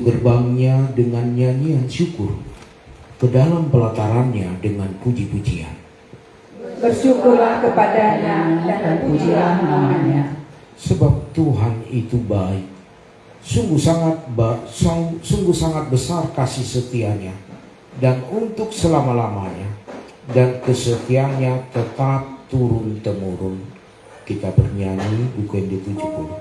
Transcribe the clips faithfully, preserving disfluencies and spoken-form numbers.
gerbangnya dengan nyanyian syukur, ke dalam pelatarannya dengan puji-pujian. Bersyukurlah kepada-Nya dan terpujilah nama-Nya. Sebab Tuhan itu baik, sungguh sangat ba-, sung-, sungguh sangat besar kasih setia-Nya, dan untuk selama-lamanya, dan kesetiaan-Nya tetap turun-temurun. Kita bernyanyi buku yang ketujuh puluh.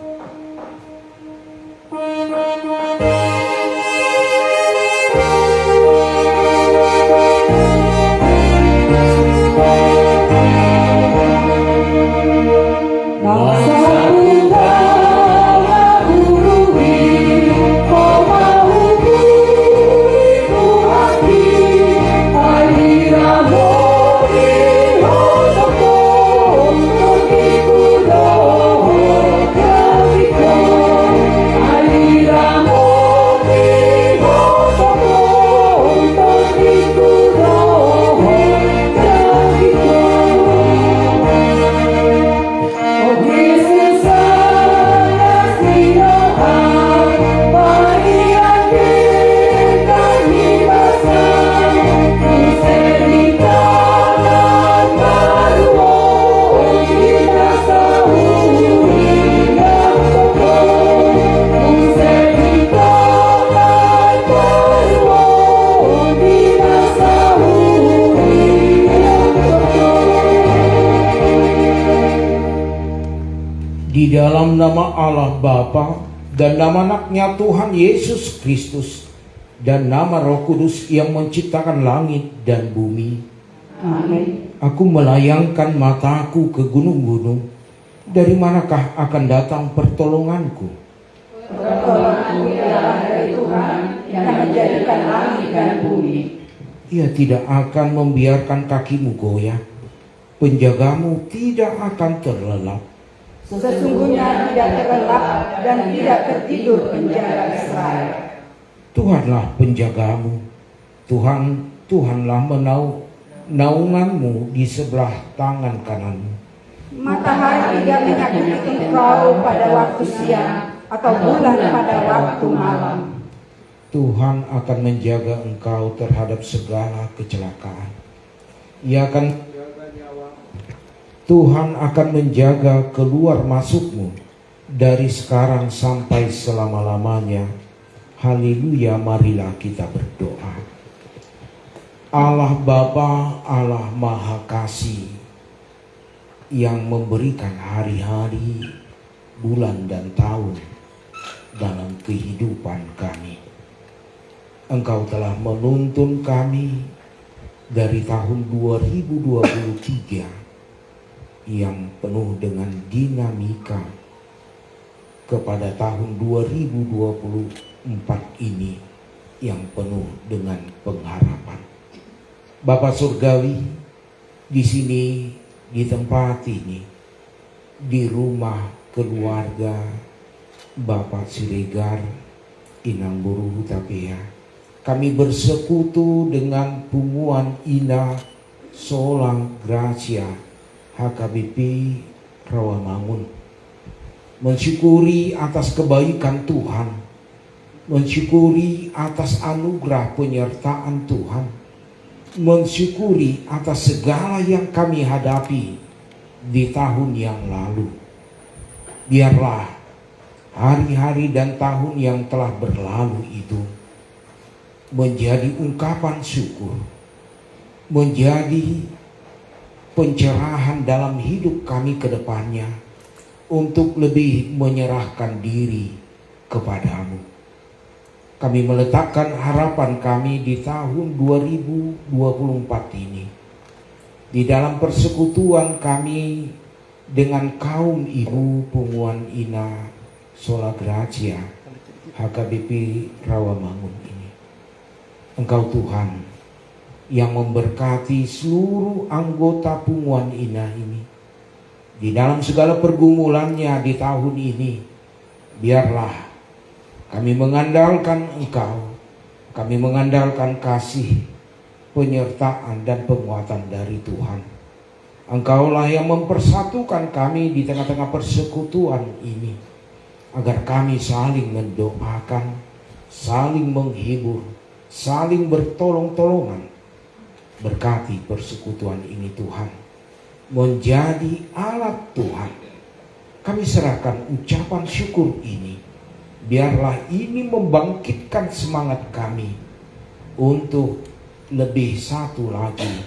Di dalam nama Allah Bapa, dan nama Anaknya Tuhan Yesus Kristus, dan nama Roh Kudus yang menciptakan langit dan bumi. Amin. Aku melayangkan mataku ke gunung-gunung, dari manakah akan datang pertolonganku? Pertolonganku ialah dari Tuhan yang menjadikan langit dan bumi. Ia tidak akan membiarkan kakimu goyah, penjagamu tidak akan terlelap. Sesungguhnya tidak terlelap dan tidak tertidur penjaga Israel. Tuhanlah penjagamu. Tuhan, Tuhanlah menau-, naunganmu di sebelah tangan kananmu. Matahari tidak menyakiti engkau pada waktu siang, atau bulan pada waktu malam. Tuhan akan menjaga engkau terhadap segala kecelakaan. Ia akan, Tuhan akan menjaga keluar masukmu dari sekarang sampai selama-lamanya. Haleluya, marilah kita berdoa. Allah Bapa, Allah Maha Kasih, yang memberikan hari-hari, bulan, dan tahun dalam kehidupan kami. Engkau telah menuntun kami dari tahun dua ribu dua puluh tiga yang penuh dengan dinamika kepada tahun dua ribu dua puluh empat ini yang penuh dengan pengharapan. Bapa Surgawi, di sini, di tempat ini, di rumah keluarga Bapak Siregar, Inang Boru Hutapea, kami bersekutu dengan Punguan Ina Sola Gratia H K B P Rawamangun, mensyukuri atas kebaikan Tuhan, mensyukuri atas anugerah penyertaan Tuhan, mensyukuri atas segala yang kami hadapi di tahun yang lalu. Biarlah hari-hari dan tahun yang telah berlalu itu menjadi ungkapan syukur, menjadi pencerahan dalam hidup kami ke depannya, untuk lebih menyerahkan diri kepada-Mu. Kami meletakkan harapan kami di tahun dua ribu dua puluh empat ini di dalam persekutuan kami dengan kaum ibu Punguan Ina Sola Gratia H K B P Rawamangun ini. Engkau Tuhan yang memberkati seluruh anggota Punguan Ina ini di dalam segala pergumulannya di tahun ini. Biarlah kami mengandalkan Engkau, kami mengandalkan kasih, penyertaan, dan penguatan dari Tuhan. Engkaulah yang mempersatukan kami di tengah-tengah persekutuan ini, agar kami saling mendoakan, saling menghibur, saling bertolong-tolongan. Berkati persekutuan ini, Tuhan, menjadi alat, Tuhan. Kami serahkan ucapan syukur ini. Biarlah ini membangkitkan semangat kami untuk lebih satu lagi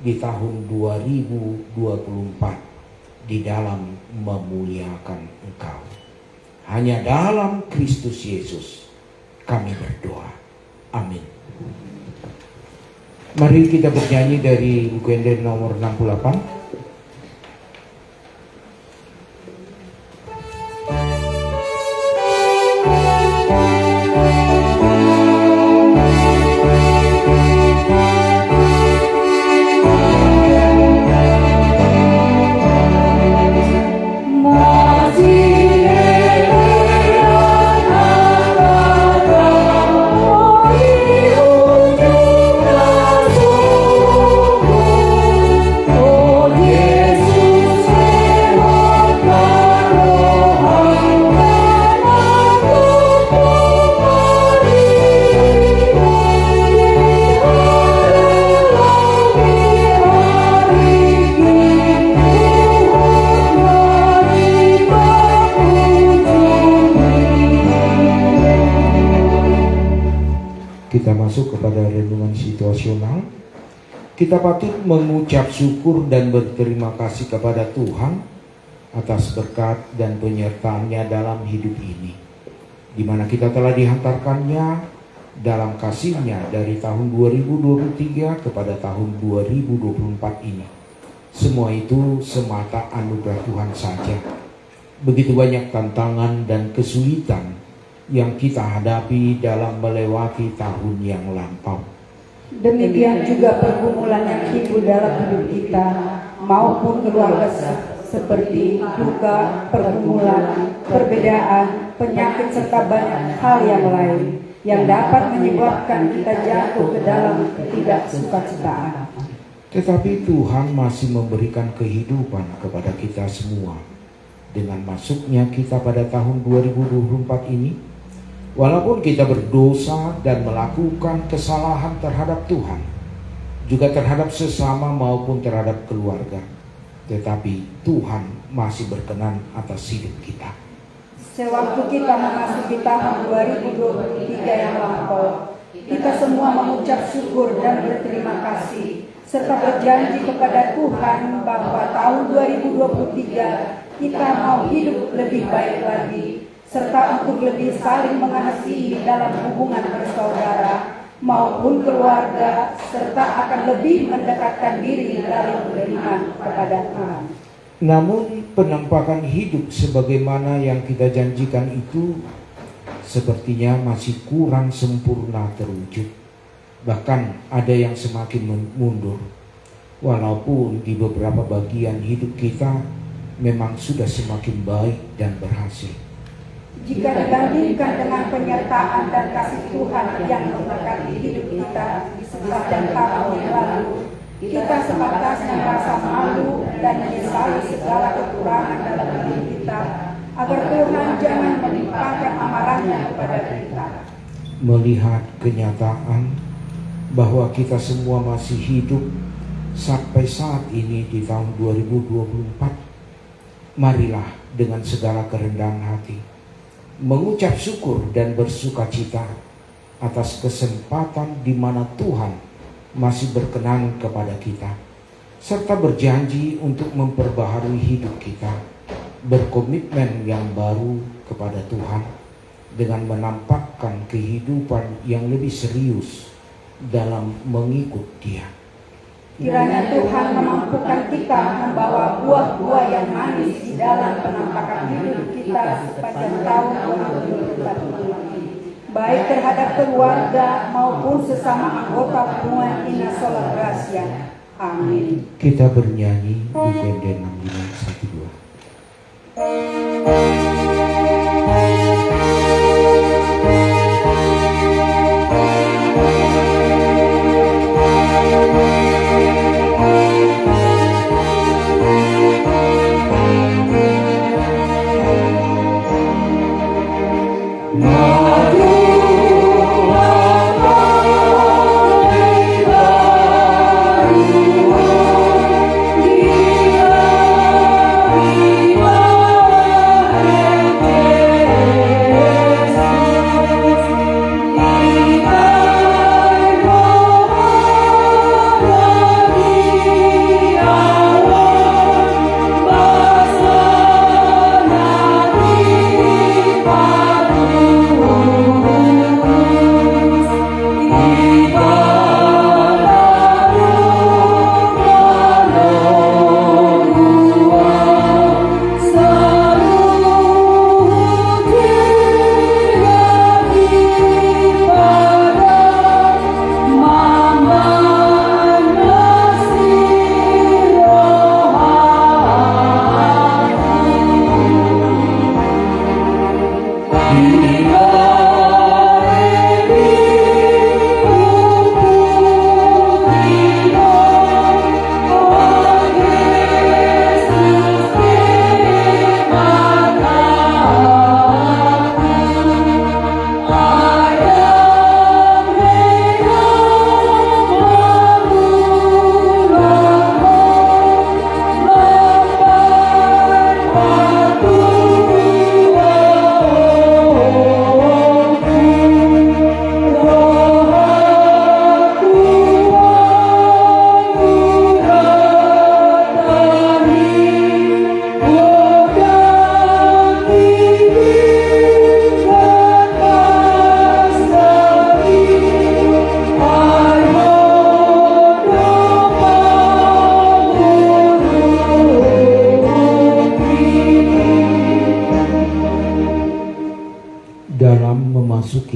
di tahun dua ribu dua puluh empat di dalam memuliakan Engkau. Hanya dalam Kristus Yesus kami berdoa. Amin. Mari kita bernyanyi dari buku ende nomor enam puluh delapan. Kita masuk kepada renungan situasional. Kita patut mengucap syukur dan berterima kasih kepada Tuhan atas berkat dan penyertaan-Nya dalam hidup ini, di mana kita telah dihantarkan-Nya dalam kasih-Nya dari tahun dua ribu dua puluh tiga kepada tahun dua ribu dua puluh empat ini. Semua itu semata anugerah Tuhan saja. Begitu banyak tantangan dan kesulitan yang kita hadapi dalam melewati tahun yang lampau. Demikian juga pergumulan yang timbul dalam hidup kita maupun keluarga, se-, seperti duka, pergumulan, perbedaan, penyakit, serta banyak hal yang lain yang dapat menyebabkan kita jatuh ke dalam ketidaksukacitaannya. Tetapi Tuhan masih memberikan kehidupan kepada kita semua. Dengan masuknya kita pada tahun dua ribu dua puluh empat ini, walaupun kita berdosa dan melakukan kesalahan terhadap Tuhan, juga terhadap sesama maupun terhadap keluarga, tetapi Tuhan masih berkenan atas hidup kita. Sewaktu kita memasuki tahun dua ribu dua puluh tiga yang lampau, kita semua mengucap syukur dan berterima kasih, serta berjanji kepada Tuhan bahwa tahun dua ribu dua puluh tiga kita mau hidup lebih baik lagi, serta untuk lebih saling mengasihi dalam hubungan bersaudara maupun keluarga, serta akan lebih mendekatkan diri dalam beriman kepada Tuhan. Namun, penampakan hidup sebagaimana yang kita janjikan itu sepertinya masih kurang sempurna terwujud. Bahkan, ada yang semakin men-, mundur. Walaupun di beberapa bagian hidup kita memang sudah semakin baik dan berhasil. Jika dibandingkan dengan penyertaan dan kasih Tuhan yang memberkati hidup kita di sepanjang tahun yang lalu, kita sepantasnya merasa malu dan menyesali segala kekurangan dalam diri kita, agar Tuhan jangan melimpahkan amarah-Nya kepada kita. Melihat kenyataan bahwa kita semua masih hidup sampai saat ini di tahun dua ribu dua puluh empat, marilah dengan segala kerendahan hati mengucap syukur dan bersukacita atas kesempatan di mana Tuhan masih berkenan kepada kita, serta berjanji untuk memperbaharui hidup kita, berkomitmen yang baru kepada Tuhan, dengan menampakkan kehidupan yang lebih serius dalam mengikut Dia. Kiranya Tuhan memampukan kita membawa buah-buah yang manis di dalam penampakan hidup kita sepanjang tahun dua ribu dua puluh empat ini, baik terhadap keluarga maupun sesama anggota hubungan Inna Sola Gratia. Amin. Kita bernyanyi buku ende enam lima satu dua.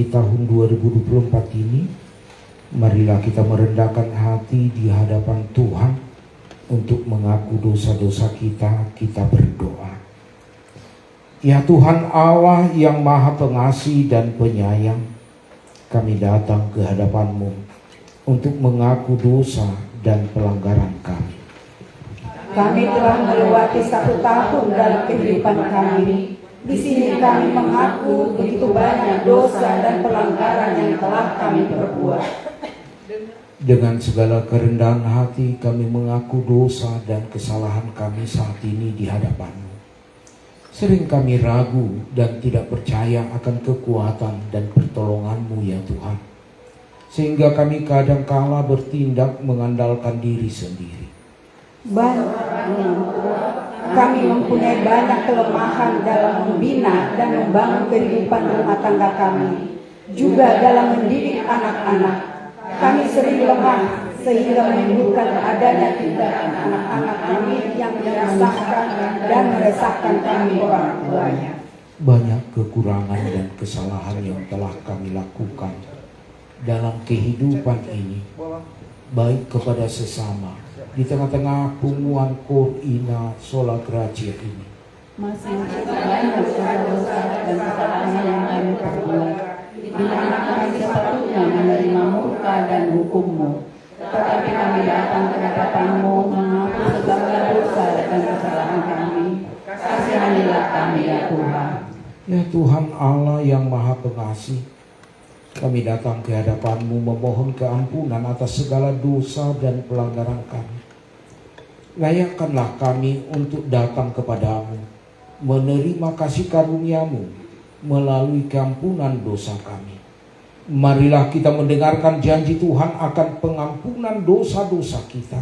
tahun dua ribu dua puluh empat ini, marilah kita merendahkan hati di hadapan Tuhan untuk mengaku dosa-dosa kita, kita berdoa. Ya Tuhan Allah yang Maha Pengasih dan Penyayang, kami datang ke hadapan-Mu untuk mengaku dosa dan pelanggaran kami. Kami telah melewati satu tahun dalam kehidupan kami. Di sini kami mengaku begitu banyak dosa dan pelanggaran yang telah kami perbuat. Dengan segala kerendahan hati kami mengaku dosa dan kesalahan kami saat ini di hadapan-Mu. Sering kami ragu dan tidak percaya akan kekuatan dan pertolongan-Mu, ya Tuhan. Sehingga kami kadangkala bertindak mengandalkan diri sendiri. Ban-, kami mempunyai banyak kelemahan dalam membina dan membangun kehidupan rumah tangga kami. Juga dalam mendidik anak-anak. Kami sering lemah, sehingga menimbulkan adanya tindakan anak-anak kami yang menyusahkan dan meresahkan kami orang tuanya. Banyak kekurangan dan kesalahan yang telah kami lakukan dalam kehidupan ini, baik kepada sesama, di tengah-tengah punguan Koor Ina Sola Gratia ini. Masih banyak dosa-dosa dan kesalahan yang kami perbuat. Di mana kami sepatutnya menerima murka dan hukum-Mu. Tetapi kami datang ke hadapan-Mu mengaku segala dosa dan kesalahan kami. Kasihanilah kami, ya Tuhan. Ya Tuhan Allah yang Maha Pengasih, kami datang ke hadapan-Mu memohon keampunan atas segala dosa dan pelanggaran kami. Layakkanlah kami untuk datang kepada-Mu, menerima kasih karunia-Mu melalui keampunan dosa kami. Marilah kita mendengarkan janji Tuhan akan pengampunan dosa-dosa kita.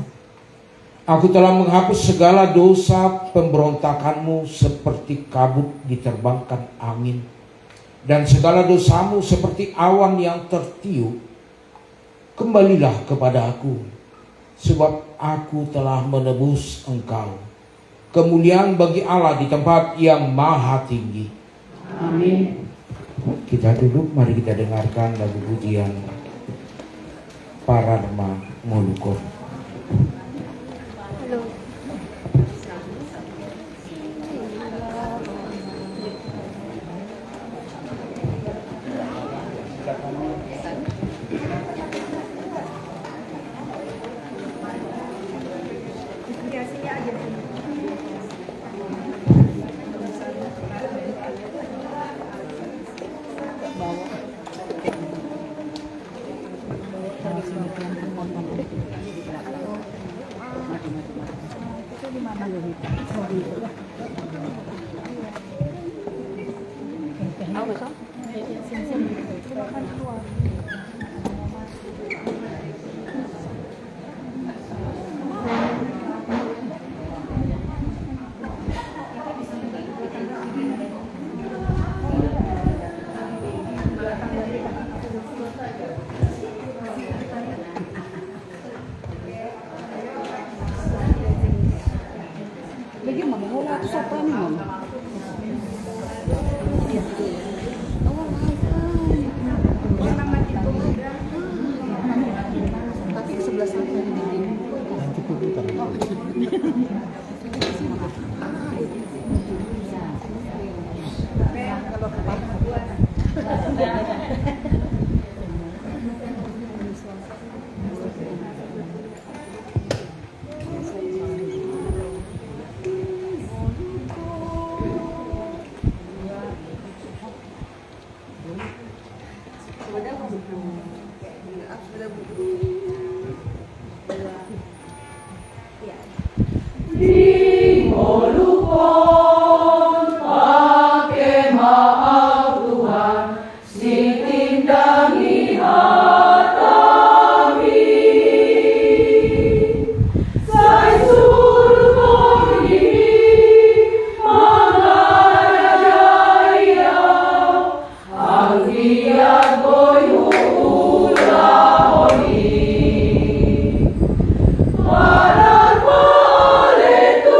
Aku telah menghapus segala dosa pemberontakan-Mu seperti kabut diterbangkan angin, dan segala dosa-Mu seperti awan yang tertiup. Kembalilah kepada-Ku, sebab Aku telah menebus engkau. Kemuliaan bagi Allah di tempat yang maha tinggi. Amin. Kita duduk, mari kita dengarkan lagu pujian Pararma Ngolukon. Tapi sebelah sana. Di ngolukon, pake ma au Tuhan, sitindangi hatami. Sai surut ho di hami mangarajai au, anggiat boi huulahon i. Parar ma ale tu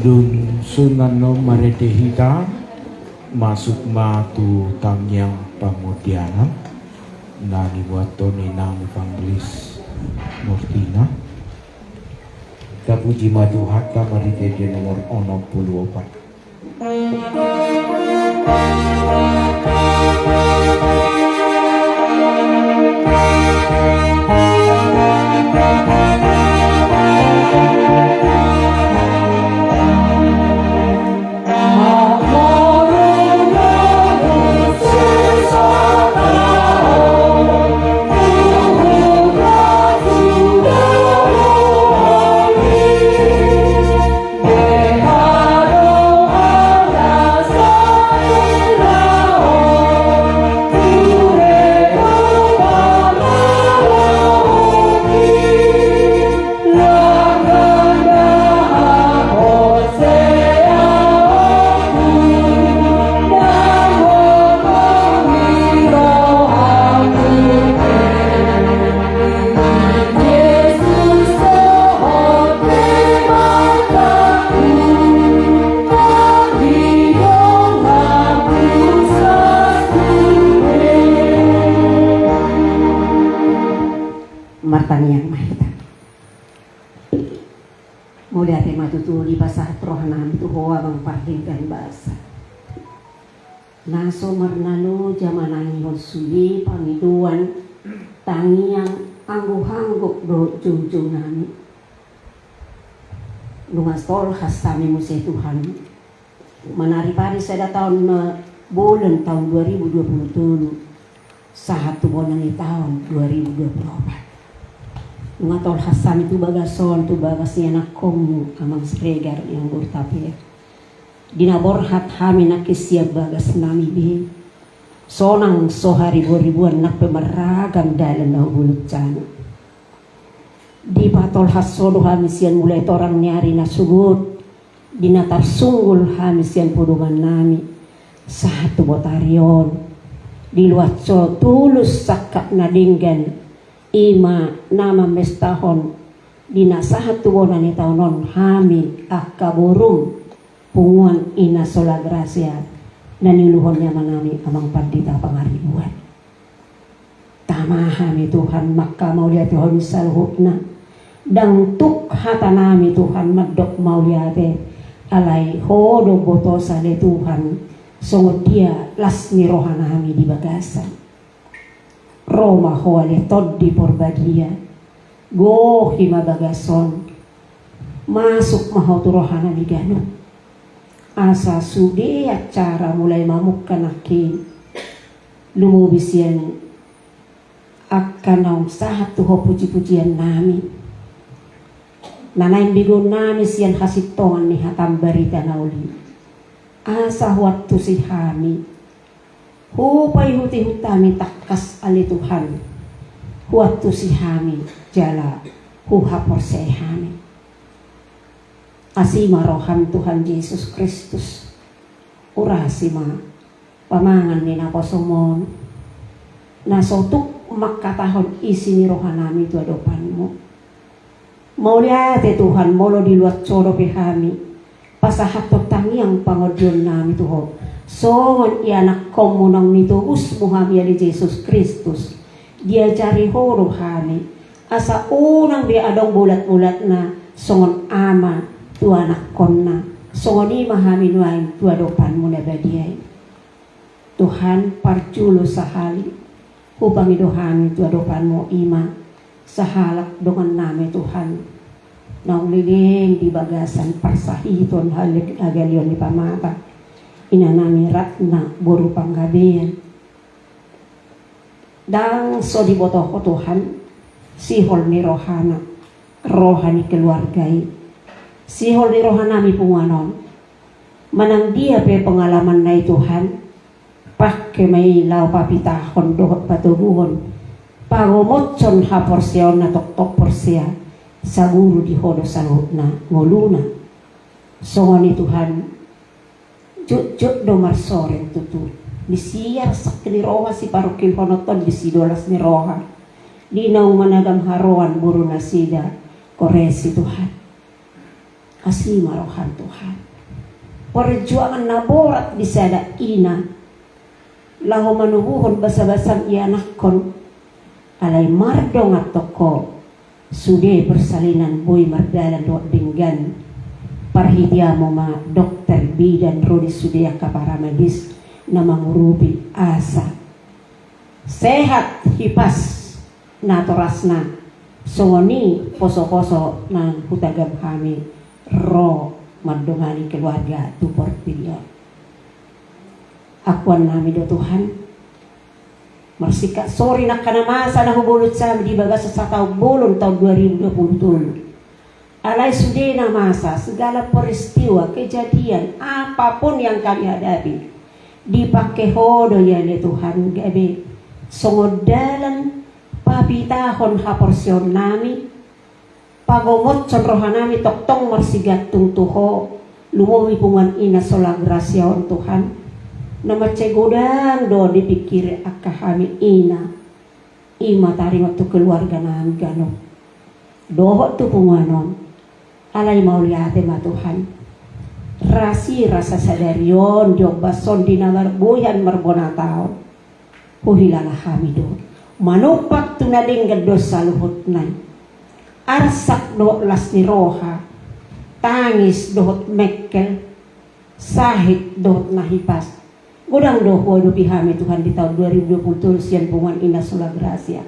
Dung so annon marende hita, masuk ma tu tangiang pangondianan na nibuathon inang Evangelis Murtina. Tapuji ma Tuhanta, marhite di nomor onom pulu opat. Martangiang ma hita. Mauliate ma tutu dipasahat rohanami tu Ho, Amang Pardenggan Basa, na so marnaloja manangihon sude pangidoan, tangiang, angguk-angguk dohot joujounami. Nunga tolhas hami muse, Tuhan, manaripari sada taon na bolon taon dua ribu dua puluh tolu, sahat tu bona ni taon dua ribu dua puluh opat. Nunga tolhas hami tu bagas on, tu bagas ni anakkonmu, Amang Siregar, Inang Gurtapea. Di na borhat hami nangkin sian bagasnami be, sonang so hariboriboan nang pe marragam dalan na hubolonjana. Dipatolhas Ho do hami sian mulai torang ni ari na sogot, di na tarsunggul hami sian podomannami sahat tu botari on. Diluat Ho tulus sangkap na denggan, i ma na mamestahon di na sahat tu bona ni taon on hami angka borum, punguan Ina Sola Gracia na niuluhon ni amanami Amang Pandita Pangaribuan. Tama hami, Tuhan, manghamauliatehon saluhutna. Ndang tuk hatanami, Tuhan, mandok mauliate, alai Ho do umbotosa ale, Tuhan, songon dia las ni rohanami di bagasan. Ro ma Ho ale Tondi Porbadia, gohi ma bagas on, masuk ma Ho tu rohanami ganup. Asa sude acara mulai mamungka nangkin, lumobi sian angka naung sahat tu Ho pujipujiannami, na naeng begeonnami sian hasintongan ni hatam barita na uli, asa huantusi hami, hupaihutihut hami tangkas ale Tuhan, huantusi hami jala huhaporseai hami. Asi ma roham, Tuhan Jesus Kristus, urasi ma pamangan ni naposom on, na so tuk mangkatahon isi ni rohanami tu adopanmu. Mauliate, Tuhan, molo diluat Ho dope hami pasahathon tangiang pangondionnami tu Ho, songon ianakkonmu naung nitobusmu hami ale Jesus Kristus. Diajari Ho do hami, asa unang be adong bulatbulatna songon ama tu anakkonna. Songon i ma hami nuaeng tu adopanmu na badia i. Tuhan, parjolo sahali hupangido hami tu adopanmu, i ma sahalak dongannami, Tuhan, naung leleng di bagasan parsahiton hale-, hagaleon ni pamata, inanami Ratna boru Panggabean. Ndang so diboto Ho, Tuhan, sihol ni rohana, roha ni keluarga i, sihol ni rohanami punguan on. Manang dia pe pengalamanna i, Tuhan, pangke ma i laho papitahon dohot patoguhon, pagomothon haporseaonna tongtong porsea, saguru di Ho do saluhutna ngoluna. Songon i, Tuhan, jotjot do marsoreng tutu. Disi arsak ni roha siparungkilhononton, disi do las ni roha. Di naung managam haroan boru nasida, koresi, Tuhan. Asi ma roham Tuhan. Perjuangan na borat di sada ina laho manubuhon basa-basam i anakkon. Alai mardongan tong ho sude persalinan boi mardalan dohot denggan. Parhiteanmu ma dokter, bidan, ro di sude angka paramedis na mangurupi asa sehat hipas natorasna. Songon i poso-poso na hutagam hami ro mandongani keluarga tu portibi on. Akuan nami do Tuhan, marsingkat sori nangkin na masa na hubolus hami di bagasan sataon bolon taon dua ribu dua puluh tolu. Alai sude na masa, segala peristiwa, kejadian, apapun yang kami hadapi, dipangke ho do ia ale Tuhan gabe songon dalan papitahon haporseaon nami, pagomoshon roha nami tongtong marsigantung tu ho. Lumobi punguan ina sola grasia on Tuhan, na mansai godang do dipingkiri angka hami ina, i ma taringot tu keluarga nami ganup dohot tu punguan on. Alai mauliate ma Tuhan, rasirasa sadari on di ombas on di na marbohian marbonataon. Huhilala hami do manumpak tu na denggan do saluhutna i. Arsak dohot las ni roha, tangis dohot mengkel, sahit dohot na hipas, godang do huadopi hami Tuhan di taon dua ribu dua puluh tolu sian punguan ina sola grasia.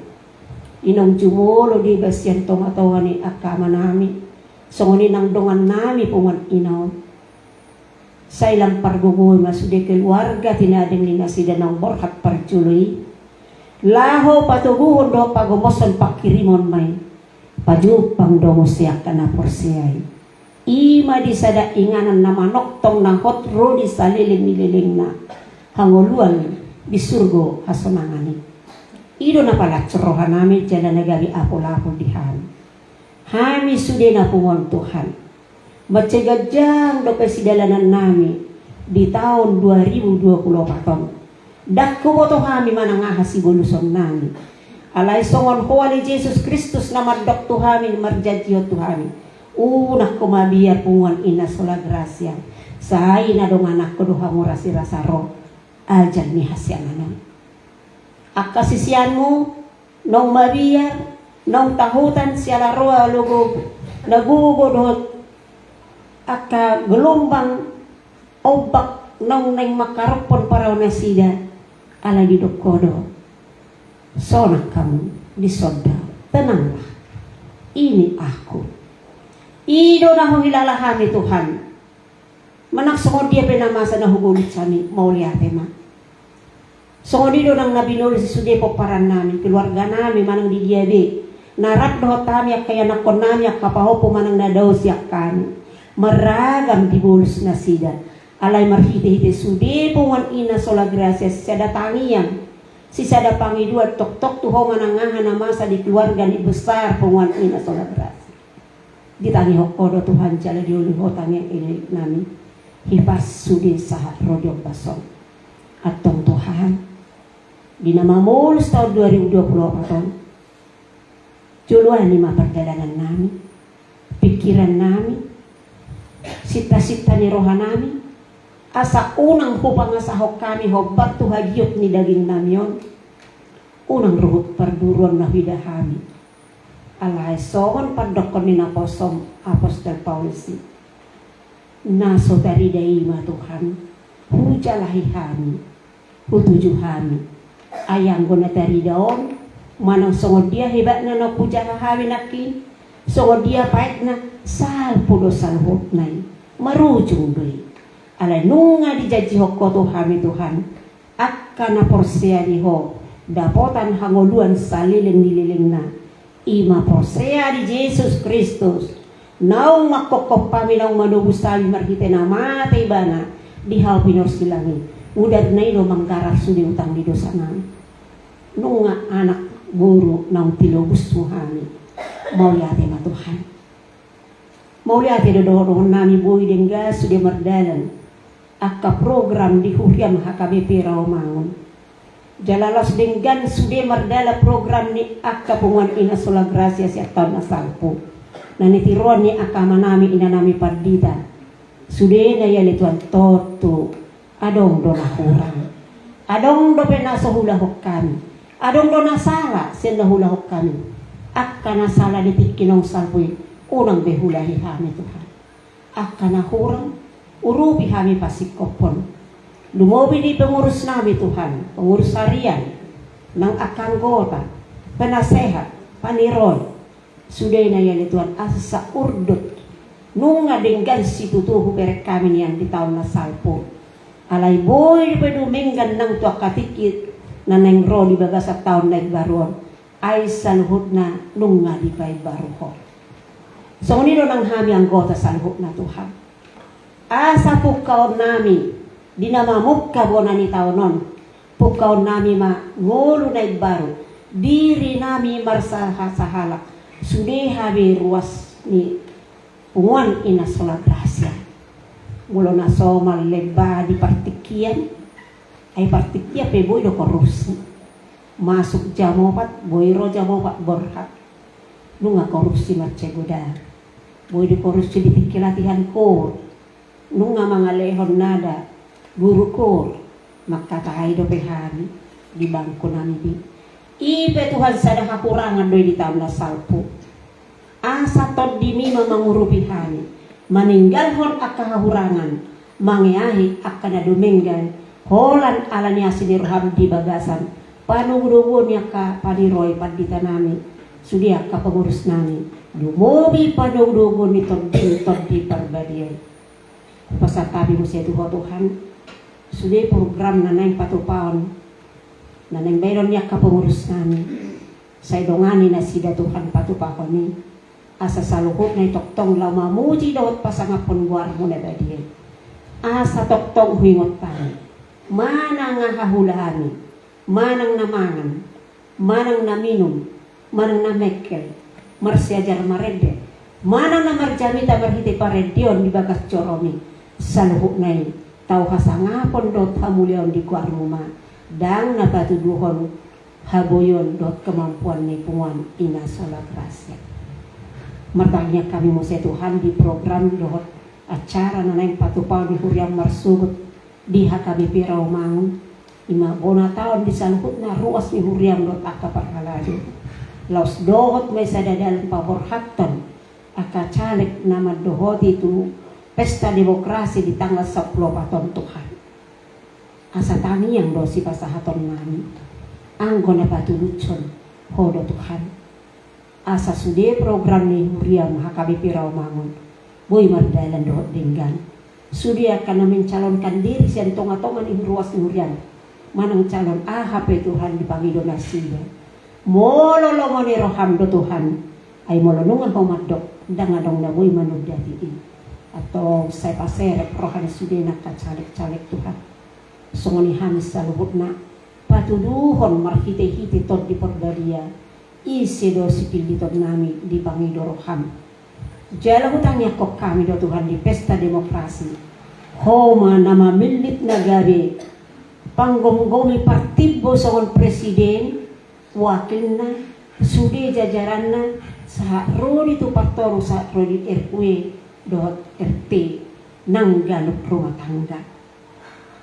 Inong jumolo deba sian tonga-tonga ni angka ama nami, songon i nang dongan nami punguan ina on. Sai lam pargogoi ma sude keluarga tinading ni nasida naung borhat parjolo i, laho patoguhon dohot pagomoshon pangkirimon ma i. Pajumpang do muse angka na porsea i. I ma di sada inganan na manongtong na hot ro di saleleng ni lelengna hangoluan di surgo hasonangan i. I do na palas roha nami jala na gabe apul-apul di hami. Hami sude na pungu on Tuhan, mansai ganjang dope sidalanan nami di taon dua ribu dua puluh opat on. Ndang huboto hami manang aha siboluson nami. Alai songon ho ale Jesus Kristus na mandok tu hami, marjanji ho tu hami, unang ho mabiar punguan ina sola grasia, sai na donganan ho do hamu rasirasa ro ajal ni hasiangan on. Angka siseanmu naung mabiar, naung tahutan siala roha logo na gogo dohot angka gelombang ombak naung naeng mangkarophon parau nasida. Alai didok ho do, sonang hamu, dison do, tenanglah, ini aku. I do na huhilala hami Tuhan. Manang songon dia pe na masa na hubolus hami, mauliate ma. Songon i do nang na binolushu sude pomparan nami, keluarga nami, manang di dia be na rap dohot hami, angka ianakhon nami, angka pahompu manang na dao sian hami. Marragam dibolus nasida. Alai marhite-hite sude punguan ina sola grasia sisada tangiang, sisada pangidoan tongtong tu ho manang aha na masa di keluarga ni besar punguan ina sola grasia. Ditangihon ho do Tuhan jala dioloi ho tangiang elekelek nami. Hipas sude sahat ro di ombas on. Antong Tuhan, di na mamolus taon dua ribu dua puluh opat on, joloani ma pardalanan nami, pingkiran nami, sinta-sinta ni roha nami, asa unang hupangasahon hami hombar tu hagiot ni daging nami on. Unang ruhut parburuon na huida hami. Alai songon pandokkon ni naposom apostel Paulus i, na so tarida i ma Tuhan, hujalahi hami, hutuju hami. Ai anggo na tarida on, manang songon dia hebatna na hujalahi hami nangkin, songon dia paitna, salpu do saluhutna i, marujung do i. Alai nunga dijanjihon ho tu hami Tuhan, angka na porsea di ho dapotan hangoluan saleleng ni lelengna. I ma porsea di Jesus Kristus, naung mangkophop hami, naung manobus hami marhite na mate ibana di hau pinorsilang i. Mudarna i do manggarar sude utang ni dosa nami. Nunga anak boru naung tinobusmu hami. Mauliate ma Tuhan. Mauliate do dohonon nami boi denggan sude mardalan angka program di huriam H K B P Rawamangun. Jala laos denggan sude mardalan program ni angka punguan ina sola grasia sian taon na salpu. Na nitiruan ni angka amanami inanami pandita, sude na ialehon Tuhan, tontu adong do na hurang. Adong dope na so huulahon hami. Adong do na sala sian na huulahon hami. Angka na sala di tingki naung salpu i, unang be huulahi hami Tuhan. Angka na hurang, urupi hami pasingkophon. Lumobi di pengurusnami Tuhan, pengurus harian, nang angka anggota, penasehat, paniroi, sude na ialehon Tuhan, asa saurdot nunga denggan situtu hubereng hami nian di taon na salpu. Alai boi dope dumenggan nang tu angka tingki na naeng ro di bagasan taon na imbaru on. Ai saluhutna nunga dipaimbaruhon. Songon i do nang hami anggota saluhutna Tuhan. Asa pungkaonnami di na mamungka bona ni taon on, pungkaonnami ma ngolu na imbaru, dirinami marsahasahalak, sude hami ruas ni punguan Ina Sola Gracia. Molo na somal lemba di partingkian, ai partingkian pe boi do korupsi. Masuk jam opat, boi ro jam opat borhat. Nunga korupsi mansai godang. Boi do korupsi di tingki latihan koor. Nunga mangalehon nada guru koor. Mangkatai dope hami di bangkunami di. I pe Tuhan sada hahurangan do i di taon na salpu. Asa tondimi ma mangurupi hami, maninggalhon angka hahurangan, mangeahi angka na dumenggan, holan ala ni asi ni roham di bagasan panogunoguon ni angka paniroi panditanami, sude angka pengurusnami, lumobi panogunoguon ni Tondim Tondi Parbadia i. Hupasahat hami muse tu Ho Tuhan, sude program na naeng patupaon, na naeng baenon ni angka pengurusnami, sai dongani nasida Tuhan patupahon i, asa saluhutna i tongtong laho mamuji dohot pasangaphon goarmu na badia i. Asa tongtong huingot hami, manang aha huula hami, manang na mangan, manang na minum, manang na mengkel, marsiajar marende, manang na marjamita marhite parendeon di bagas jorom i, saluhutna i tau hasangapon dohot hamuliaon di goarmu ma, ndang na patuduhon haboion dohot kemampuan ni punguan Ina Sola Gracia. Martangiang hami muse Tuhan di program dohot acara na naeng patupaon ni huriam marsogot di H K B P Rawamangun, i ma bona taon di saluhutna ruas ni huriam dohot angka parhalado. Laos dohot ma i sada dalan paborhathon angka caleg na mandohoti tu pesta demokrasi di tanggal sampulu opat on Tuhan. Asa tangiang do sipasahatonnami, anggo na patulushon Ho do Tuhan. Asa sude program ni huriam H K B P Rawamangun boi mardalan dohot denggan. Sude angka na mencalonkan diri sian tongatonga ni ruas ni huriam, manang calon aha pe Tuhan dipangido nasida. Molo lomo ni roham do Tuhan, ai molo nunga Ho mandok, ndang adong na boi manundati i. Antong sai paserep roha ni sude angka caleg-caleg Tuhan. Songon i hami saluhutna, patuduhon marhitehite Tondi Parbadia, ise do sipillitonnami dipangido roham. Jala hutangiangkon hami do Tuhan di pesta demokrasi, Ho ma na mamillit na gabe panggomgomi partimbo songon presiden, wakilna, sude jajaranna, sahat ro di tu partoru, sahat ro di R W dohot R T, nang ganup rumah tangga.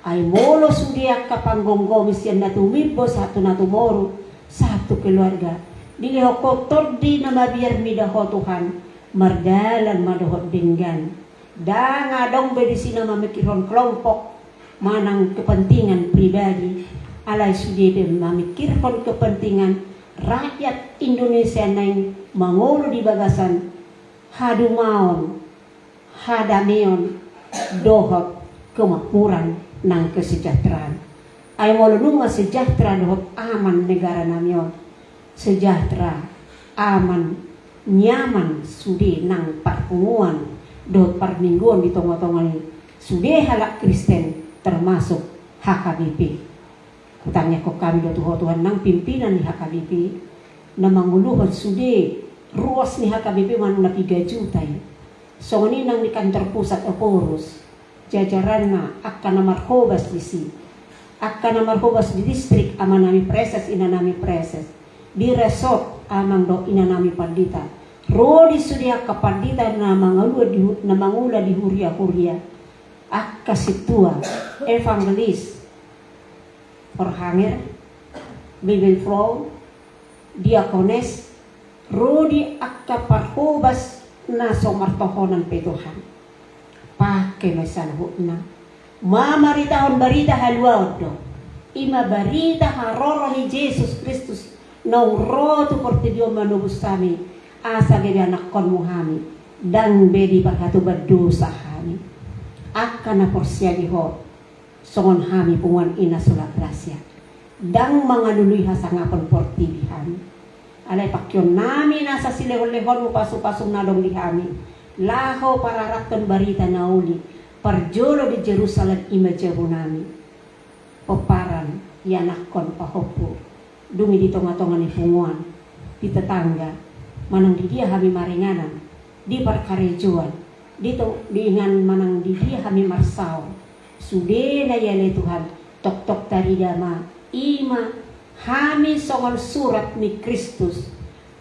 Ai molo sude angka panggomgomi sian na tumimbo sahat tu na tumoru, sahat tu keluarga, dilehon Ho tondi na mabiar mida Ho Tuhan, mardalan ma dohot denggan. Ndang adong be disi na mamikirhon kelompok manang kepentingan pribadi, alai sude be mamikirhon kepentingan rakyat Indonesia naeng mangolu di bagasan hadumaon, hadameon, dohot kemakmuran nang kesejahteraan. Ai molo nunga sejahtera dohot aman negaranami on, sejahtera, aman, nyaman sude nang parpunguan dohot parmingguon di tongatonga ni sude halak Kristen, termasuk H K B P. Hutangiangkon hami do tu Ho Tuhan nang pimpinan ni H K B P, na manguluhon sude ruas ni H K B P manang na piga juta i. Songon i nang di kantor pusat Ephorus, jajaranna, angka na marhobas disi, angka na marhobas di distrik, amanami praeses, inanami praeses, di resort, amang dohot inanami pandita, Ro di sude angka pandita na mangula di, na mangula di huria-huria, angka sintua, evangelis, forhanger, bibelvrouw, diakones, ro di angka parhobas na so martohonan pe Tuhan. Pake ma i saluhutna. Mamaritahon barita haluaon do. I ma barita haroro ni Jesus Kristus naung ro tu portibi on manobus hami, asa gabe anakkonmu hami, ndang be diparhatuban dosa hami. Angka na porsea di Ho, songon hami punguan i na sola gratia, ndang mangalului hasangapon portibi hami. Alai pangkeonnami nasa silehon-lehonmu pasu-pasum na adong di hami, laho pararathon barita na uli, parjolo di Jerusalem i ma jabunami. Pomparan, ianakkon, pahompu, dung i di tonga-tonga ni punguan, di tetangga, manang di dia hami maringanan, di parkarejoan, di to-, di ingan manang di dia hami marsaor. Sudena i ale Tuhan, tongtong tarida ma, i ma hami songon surat ni Kristus,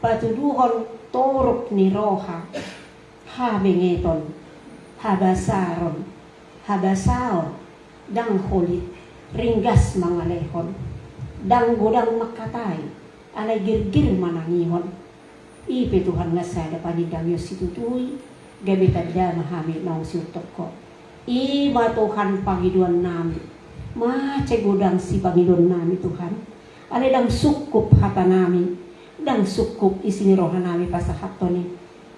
patuduhon torop ni roha, habengeton, habasaron, habasaon, ndang holit, ringgas mangalehon, ndang godang mangkatai, alai girgir manangihon. I pe Tuhan nasa sada panindang i situtu i, gabe tanda ma hami naung siuntong Ho. I ma Tuhan pangidoannami, mansai godang sipangidoannami Tuhan. Alai ndang sungkup hatanami, ndang sungkup isi ni rohanami pasahathon i.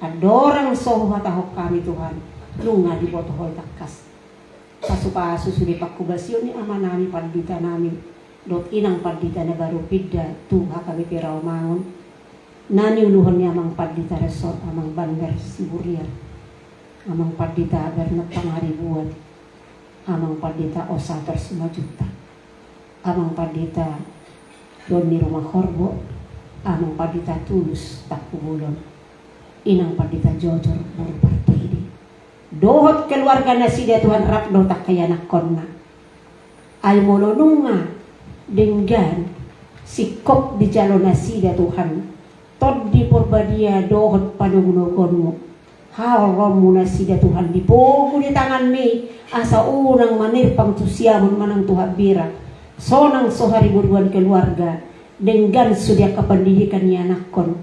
Andorang so huhatahon hami Tuhan, nunga diboto Ho i tangkas. Pasu-pasu sude panghobasion ni amanami panditanami, dohot inang pandita na baru pinda tu H K B P Rawamangun, na niuluhon ni amang pandita resort, amang Bandar Siburian, amang pandita Bernard Pangaribuan, amang pandita Osator Simanjuntak, amang pandita Doni Rumahorbo, amang pandita Tulus Tampubolon, inang pandita Jojor boru Partidi, dohot keluarga nasida Tuhan, rap dohot angka ianakkonna. Ai molo nunga denggan singkop dijalo nasida Tuhan, Tondi Porbadia dohot panogunoguonmu, haroronmu nasida Tuhan dipogu di tanganmi, asa unang manirpang tu siamun manang tu hambirang, sonang so hariboruan keluarga, denggan sude angka pendidikan ni anakkon.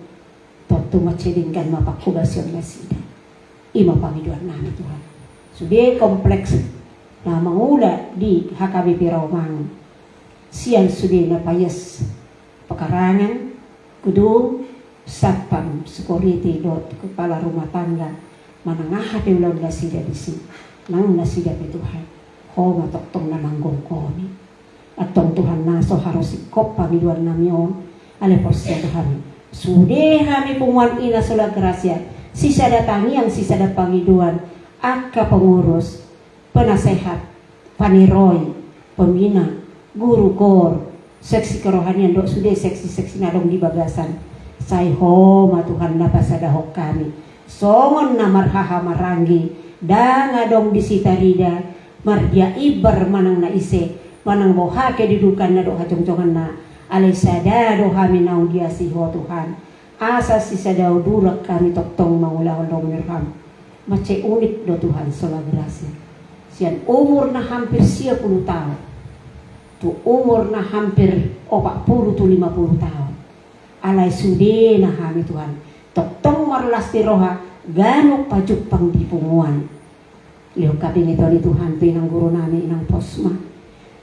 Tontu mansai denggan ma panghobasion nasida. I ma pangidoannami Tuhan. Sude kompleks na mangula di H K B P Rawamangun, sian sude na paias pekarangan, gedung, satpam, security, dohot kepala rumah tangga, manang aha pe ulaon nasida disi, nang nasida pe Tuhan, Ho ma tongtong na manggomgom i. Antong Tuhan na so haru singkop pangidoannami on, alai porsea do hami, sude hami punguan i na sola gratia, sisada tangiang sisada pangidoan, angka pengurus, penasehat, paniroi, pembina, guru koor, seksi kerohanian dohot sude seksi-seksi na adong di bagasan. Sai Ho ma Tuhan na pasadahon hami songon na marhahamaranggi, ndang adong disi tarida mardia imbar manang na ise, manang boha kedudukanna dohot hajongjonganna, alai sada do hami naung diasi Ho Tuhan, asa sisada uduran hami tongtong mangulahon lomo ni roham. Mansai unik do Tuhan sola gratia. Sian umur na hampir sia pulu taon tu umur na hampir opat pulu tu lima pulu taon, alai sudena hami Tuhan tongtong marlas ni roha ganup pajumpang di punguan. Lehon habengeton i Tuhan tu inang gurunami, inang Posma.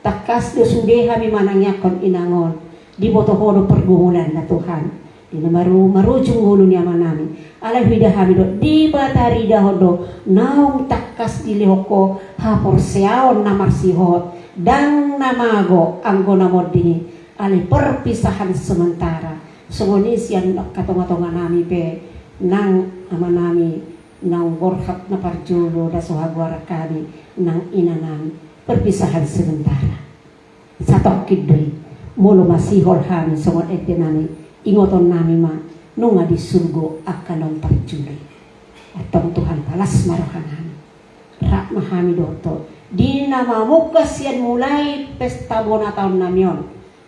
Tangkas do sude hami manangiangkon inang on, diboto Ho do pergumulanna Tuhan. Di na maru-, marujung ngolu ni amanami. Alai huida hami do, Debata taridahon do, naung tangkas dilehon Ho haporseaon na marsihot, ndang na mago anggo na monding i, alai perpisahan sementara. Songon i sian angka tonga-tonganami pe, nang amanami, naung borhat na parjolo, na so hagoaran hami, nang inanami, perpisahan sementara. Satongkin do i, molo masihol hami songon endenami, ingotonnami ma, nunga di surgo angka naung parjolo i. Antong Tuhan, palas ma rohanami. Rap ma hami dohot Ho. Di na mamungka sian mulai pesta bona taonnami on,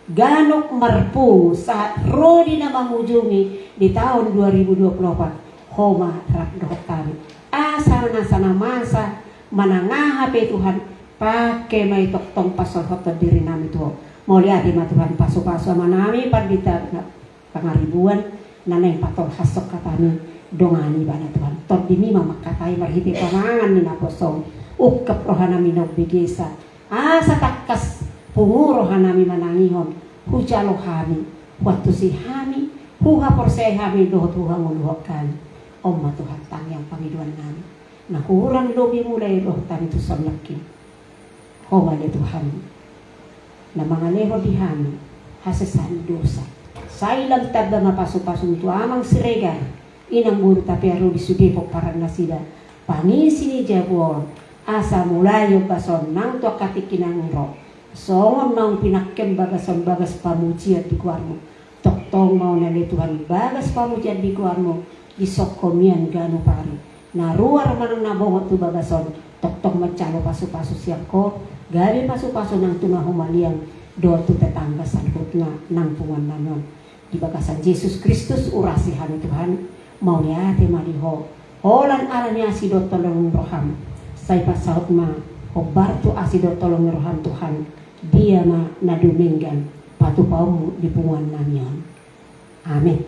ganup marpungu sahat ro di na mangujungi di taon dua ribu dua puluh opat. Ho ma rap dohot hami. Asa na, asa na masa manang aha pe Tuhan, pangke ma i tongtong pasolothon diri nami tu Ho. Mauliate ma Tuhan, pasupasu Ama nami Pandita Pangaribuan, na naeng patolhashon hata-Mi, dongani ibana Tuhan. Tondimi ma mangkatai marhite pamangan ni naposo-Mu. Ungkap roha nami na umbegesa, asa tangkas pungu roha nami manangihon, hujalo hami, huantusi hami, huhaporseai hami dohot huhangoluhon hami. On ma Tuhan tangiang pangidoan nami. Na hurang lobi mulai roha nami tu son nangkin. Ho ma ale Tuhan na mangalehon di hami hasesaan ni dosa. Sai lam tamba ma pasupasu-Mu tu Amang Siregar, Inang Boru Tapiaruli sude pomparan nasida, pangisi ni jabu on, asa mulai ombas on nang tu angka tingki na naeng ro, songon naung pinangkem bagas on bagas pamujian di goar-Mu. Tongtong ma on ale Tuhan bagas pamujian di goar-Mu, disongko mian ganup ari. Na ruar manang na bongot tu bagas on, tongtong manjalo pasupasu sian Ho, gabe pasupasu nang tu na humaliang dohot tu tetangga saluhutna nang punguan nami on. Di bagasan Jesus Kristus urasi hami Tuhan, mauliate ma di Ho. Holan ala ni asi dohot holong ni roha-Mu, sai pasaut ma hombar tu asi dohot holong ni roha-Mu Tuhan, dia ma na dumenggan patupaon-Mu di punguan nami on. Amen.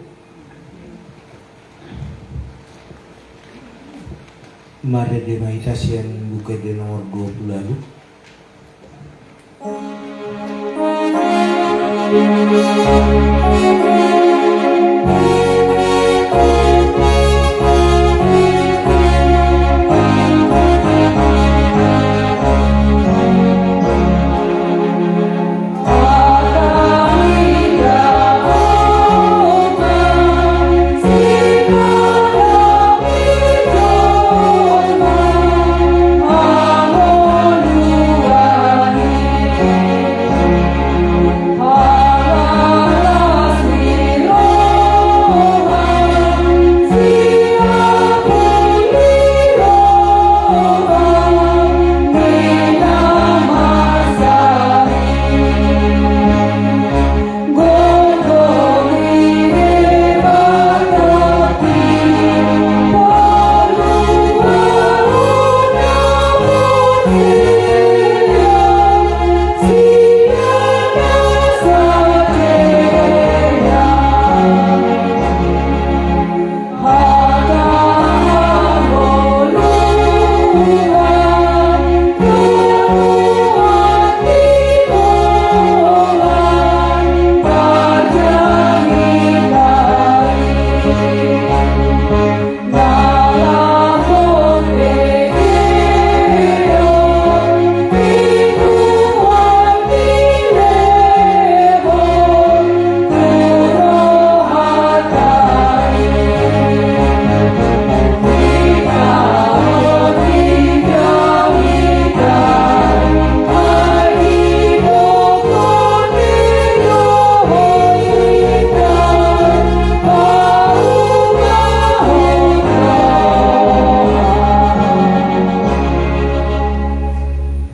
Marende ma hita sian Buku Ende nomor dua puluh walu.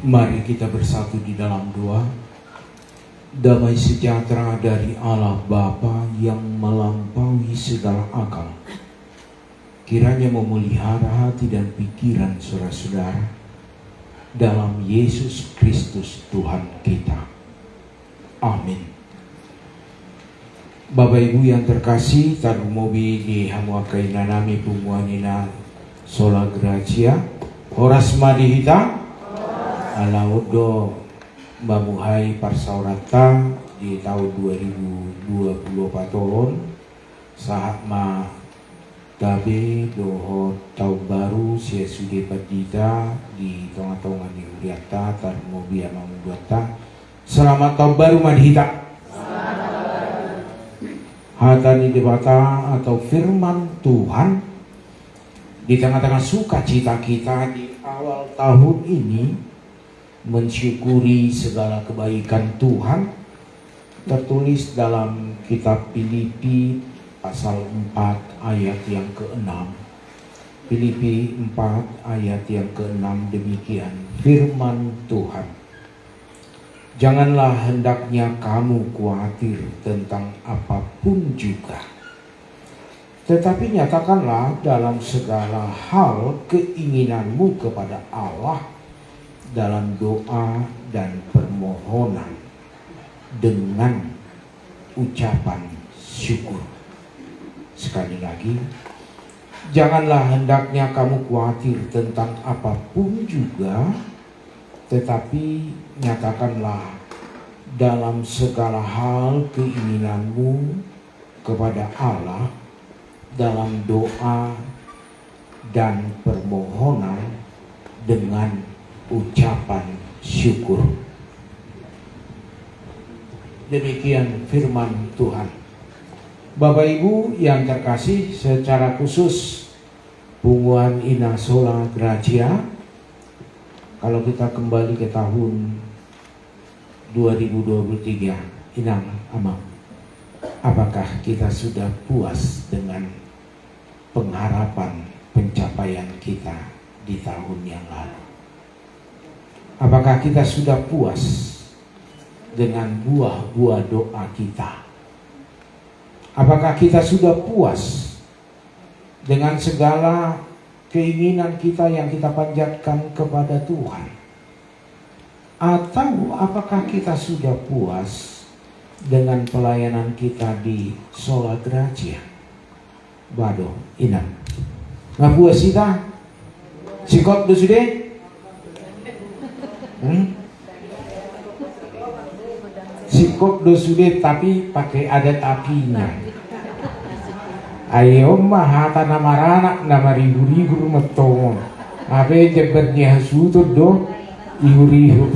Mari kita bersatu di dalam doa. Damai sejahtera dari Allah Bapa yang melampaui segala akal, kiranya memelihara hati dan pikiran saudara-saudara dalam Yesus Kristus Tuhan kita. Amin. Bapak Ibu yang terkasih, tarlumobi di hamu angka inanami punguan ina Sola Gratia, horas ma di hita. Ala on do mamuhai parsaoranta di taon dua ribu dua puluh opat on, sahat ma tabe dohot taon baru sian sude pandita di tonga-tonga ni hurianta, tarlumobi amang uduanta. Selamat taon baru ma di hita. Hata ni Debata atau firman Tuhan di tengah-tengah sukacita kita di awal tahun ini, mensyukuri segala kebaikan Tuhan, tertulis dalam kitab Filipi pasal empat ayat yang keenam. Filipi empat ayat yang keenam, demikian firman Tuhan. Janganlah hendaknya kamu khawatir tentang apapun juga. Tetapi nyatakanlah dalam segala hal keinginanmu kepada Allah dalam doa dan permohonan dengan ucapan syukur. Sekali lagi, janganlah hendaknya kamu khawatir tentang apapun juga, tetapi nyatakanlah dalam segala hal keinginanmu kepada Allah dalam doa dan permohonan dengan ucapan syukur. Demikian firman Tuhan. Bapak Ibu yang terkasih, secara khusus punguan Ina Sola Gratia, kalau kita kembali ke tahun dua ribu dua puluh tiga, Inang, Amang, apakah kita sudah puas dengan pengharapan pencapaian kita di tahun yang lalu? Apakah kita sudah puas dengan buah-buah doa kita? Apakah kita sudah puas dengan segala keinginan kita yang kita panjatkan kepada Tuhan? Atau apakah kita sudah puas dengan pelayanan kita di Sola Gratia? Bah do, Inang. Nga puas hita? Singkop do sude? Hmm? Singkop do sude, tapi pakai ada tapinya. Ai on ma hata na maranak na marihur-ihur ma tongon. Hape jambar ni hasuhuton do ihur-ihur.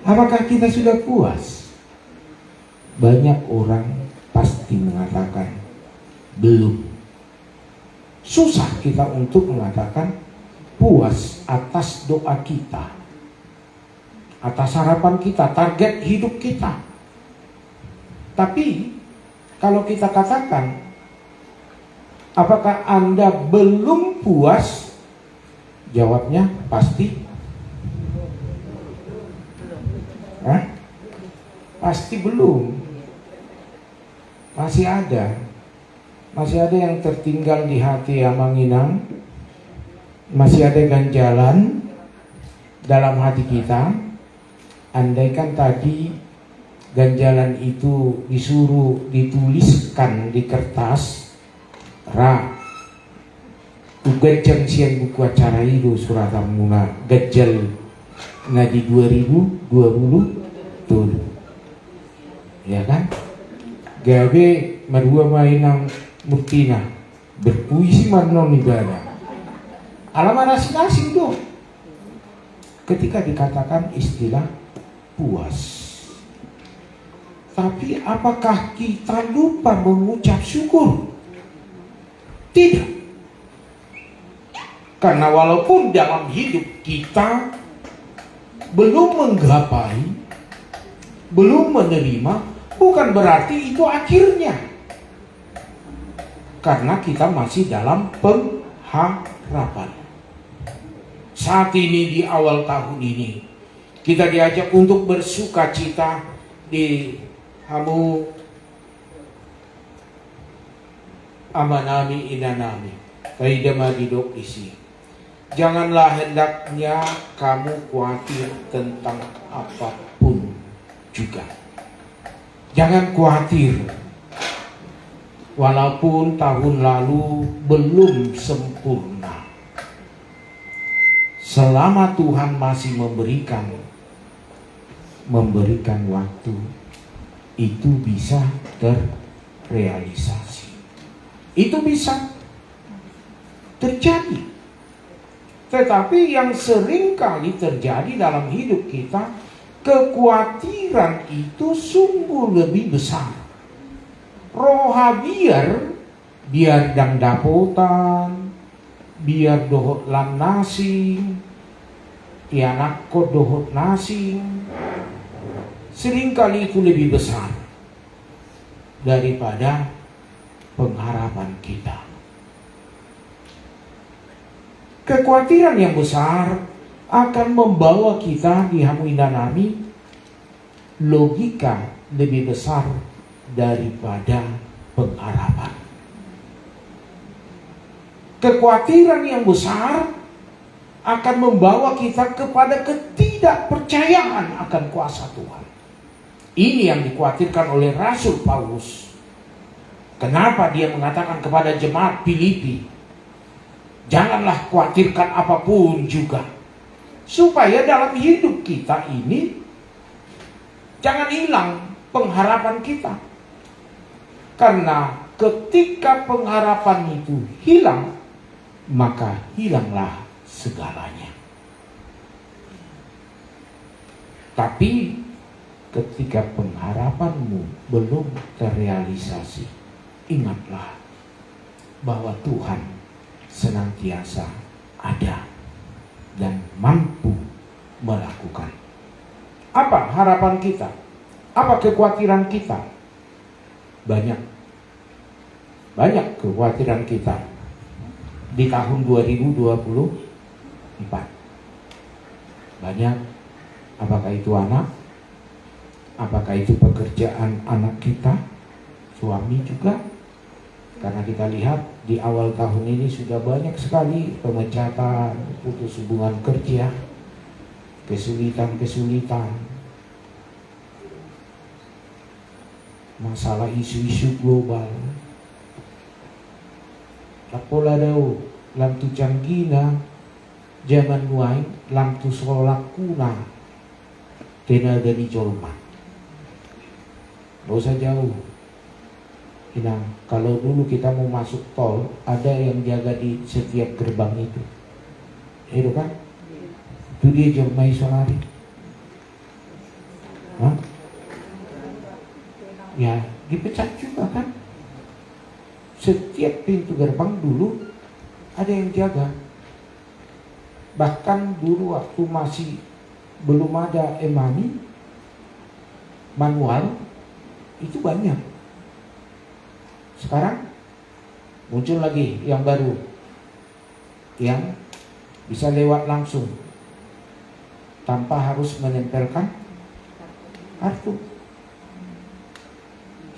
Apakah kita sudah puas? Banyak orang pasti mengatakan belum. Susah kita untuk mengatakan puas atas doa kita, atas harapan kita, target hidup kita. Tapi kalau kita katakan, apakah Anda belum puas? Jawabnya pasti. Hah? Pasti belum. Masih ada. Masih ada yang tertinggal di hati, Amang Inang. Masih ada ganjalan dalam hati kita. Andaikan tadi ganjalan itu disuruh dituliskan di kertas, ra, huganjang sian buku acara i do suratanmuna ganjal na di dua ribu dua puluh tolu. Ya kan? Gabe marua ma Inang Murtina, berpuisi ma annon ibana. Ala marasing-asing do ketika dikatakan istilah puas. Tapi apakah kita lupa mengucap syukur? Tidak. Karena walaupun dalam hidup kita belum menggapai, belum menerima, bukan berarti itu akhirnya. Karena kita masih dalam pengharapan. Saat ini, di awal tahun ini, kita diajak untuk bersukacita di hamu amanami, inanami. Taida ma didok disi: Janganlah hendaknya kamu khawatir tentang apapun juga. Jangan khawatir, walaupun tahun lalu belum sempurna. Selama Tuhan masih memberikan, memberikan waktu, itu bisa terrealisasi. Itu bisa terjadi. Tetapi yang sering kali terjadi dalam hidup kita, kekhawatiran itu sungguh lebih besar. Ro habiar, biar ndang dapotan, biar dohot lan na asing, ianakkon dohot na asing, seringkali itu lebih besar daripada pengharapan kita. Kekhawatiran yang besar akan membawa kita di hamu inanami logika lebih besar daripada pengharapan. Kekhawatiran yang besar akan membawa kita kepada ketidakpercayaan akan kuasa Tuhan. Ini yang dikhawatirkan oleh Rasul Paulus. Kenapa dia mengatakan kepada jemaat Filipi, "Janganlah khawatirkan apapun juga." Supaya dalam hidup kita ini jangan hilang pengharapan kita. Karena ketika pengharapan itu hilang, maka hilanglah segalanya. Tapi ketika pengharapanmu belum terrealisasi, ingatlah bahwa Tuhan senantiasa ada dan mampu melakukan. Apa harapan kita? Apa kekhawatiran kita? Banyak. Banyak kekhawatiran kita di tahun dua ribu dua puluh empat. Banyak. Apakah itu anak? Apakah itu pekerjaan anak kita? Suami juga? Karena kita lihat di awal tahun ini sudah banyak sekali pemecatan, putus hubungan kerja, kesulitan-kesulitan, masalah isu-isu global. Ndang pola dao, lam tu canggihna zaman nuaeng, lam tu so lakuna tenaga ni jolma. Nggak usah jauh. Inang, kalau dulu kita mau masuk tol, ada yang jaga di setiap gerbang itu. Iya kan? Itu dia jolma i sonari. Hah? Ya, dipecat juga kan. Setiap pintu gerbang dulu ada yang jaga. Bahkan dulu waktu masih belum ada e-money, manual, itu banyak. Sekarang muncul lagi yang baru, yang bisa lewat langsung tanpa harus menempelkan kartu.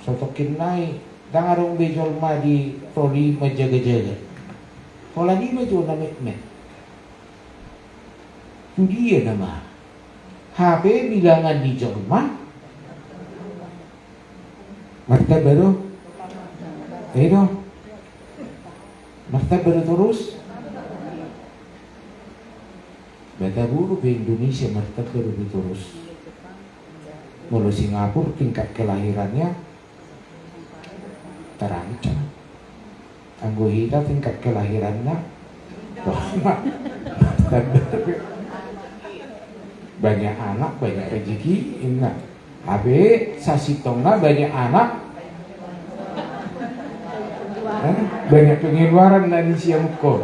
Sotokin nai, ndang adong be jolma di tol i manjaga-jaga. Holan i ma jo na metmet. Tu dia nama? Hape bilangan ni jolma. Martamba do? Eh do? Martamba do torus? Bataburu pe Indonesia martamba do torus. Molo Singapura tingkat kelahirannya terancam. Anggo hita tingkat kelahiranna, wah, banyak anak, banyak rezeki, inna. Hape sasintongna banyak anak, eh, banyak pengeluaran na ni siamukko.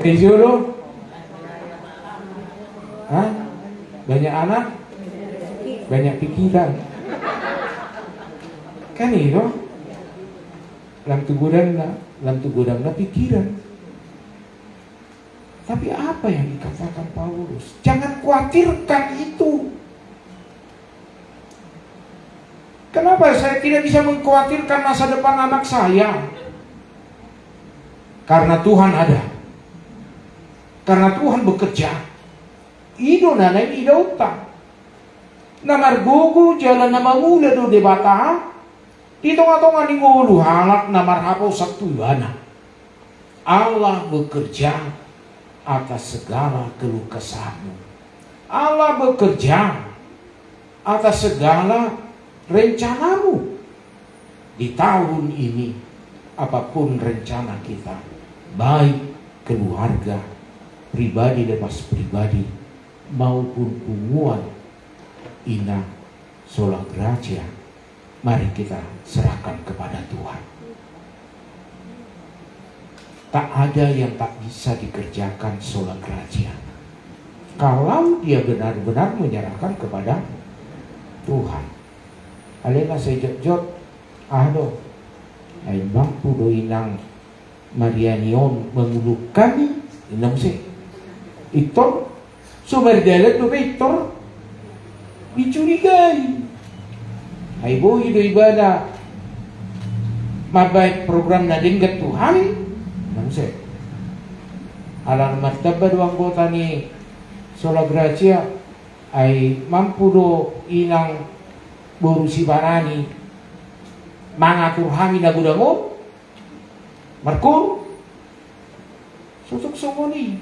Ijo do? Hah? Banyak anak, banyak pikiran. Kan i do? Lam tu godangna, lam tu godangna pikiran. Tapi apa yang dikatakan Paulus? Jangan khawatirkan itu. Kenapa saya tidak bisa mengkhawatirkan masa depan anak saya? Karena Tuhan ada. Karena Tuhan bekerja. I do na naeng idaonta. Na margogo jala na mangula do Debata di tonga-tonga ni ngolu halak na marhaposan tu Ibana. Allah bekerja atas segala keluh kesahmu. Allah bekerja atas segala rencanamu di tahun ini. Apapun rencana kita, baik keluarga, pribadi lepas pribadi, maupun punguan, inna, sola gratia, mari kita serahkan kepada Tuhan. Tak ada yang tak bisa dikerjakan sola gratia, kalau dia benar-benar menyerahkan kepada Tuhan. Alai na sai jotjot, aha do? Ai mampu do inang Mariani on mangulungkami, inna muse. Pintor, so mardalan dope pintor dicurigai. Ai boi do ibana Mambahen program na denggan tu hami, na muse. Ala na martamba do anggota ni Sola Gratia, ai mampu do inang boru Sibarani mangatur hami na godang on, markoru. Sotung songon i.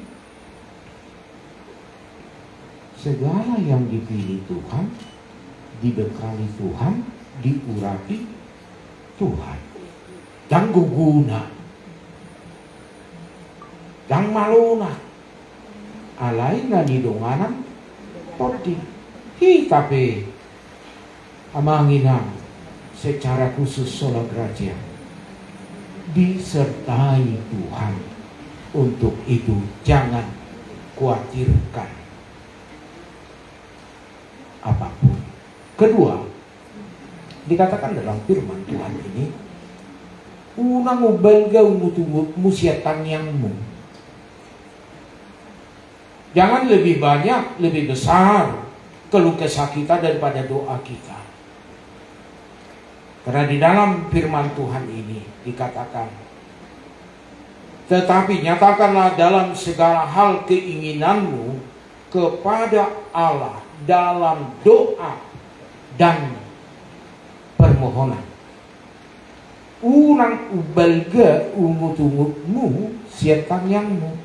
Segala yang dipilih Tuhan, dibekali Tuhan, diurapi Tuhan. Ndang gogona, ndang malona, alai na nidonganan tondi. Hita pe, amang inang, secara khusus Sola Gratia, disertai Tuhan. Untuk itu, jangan khawatirkan apapun. Kedua, dikatakan dalam firman Tuhan ini, unang umbalga ungut-ungutmu sian tangiangmu. Jangan lebih banyak, lebih besar keluh kesah kita daripada doa kita. Karena di dalam firman Tuhan ini dikatakan, tetapi nyatakanlah dalam segala hal keinginanmu kepada Allah dalam doa dan permohonan. Unang umbalga ungut-ungutmu sian tangiangmu.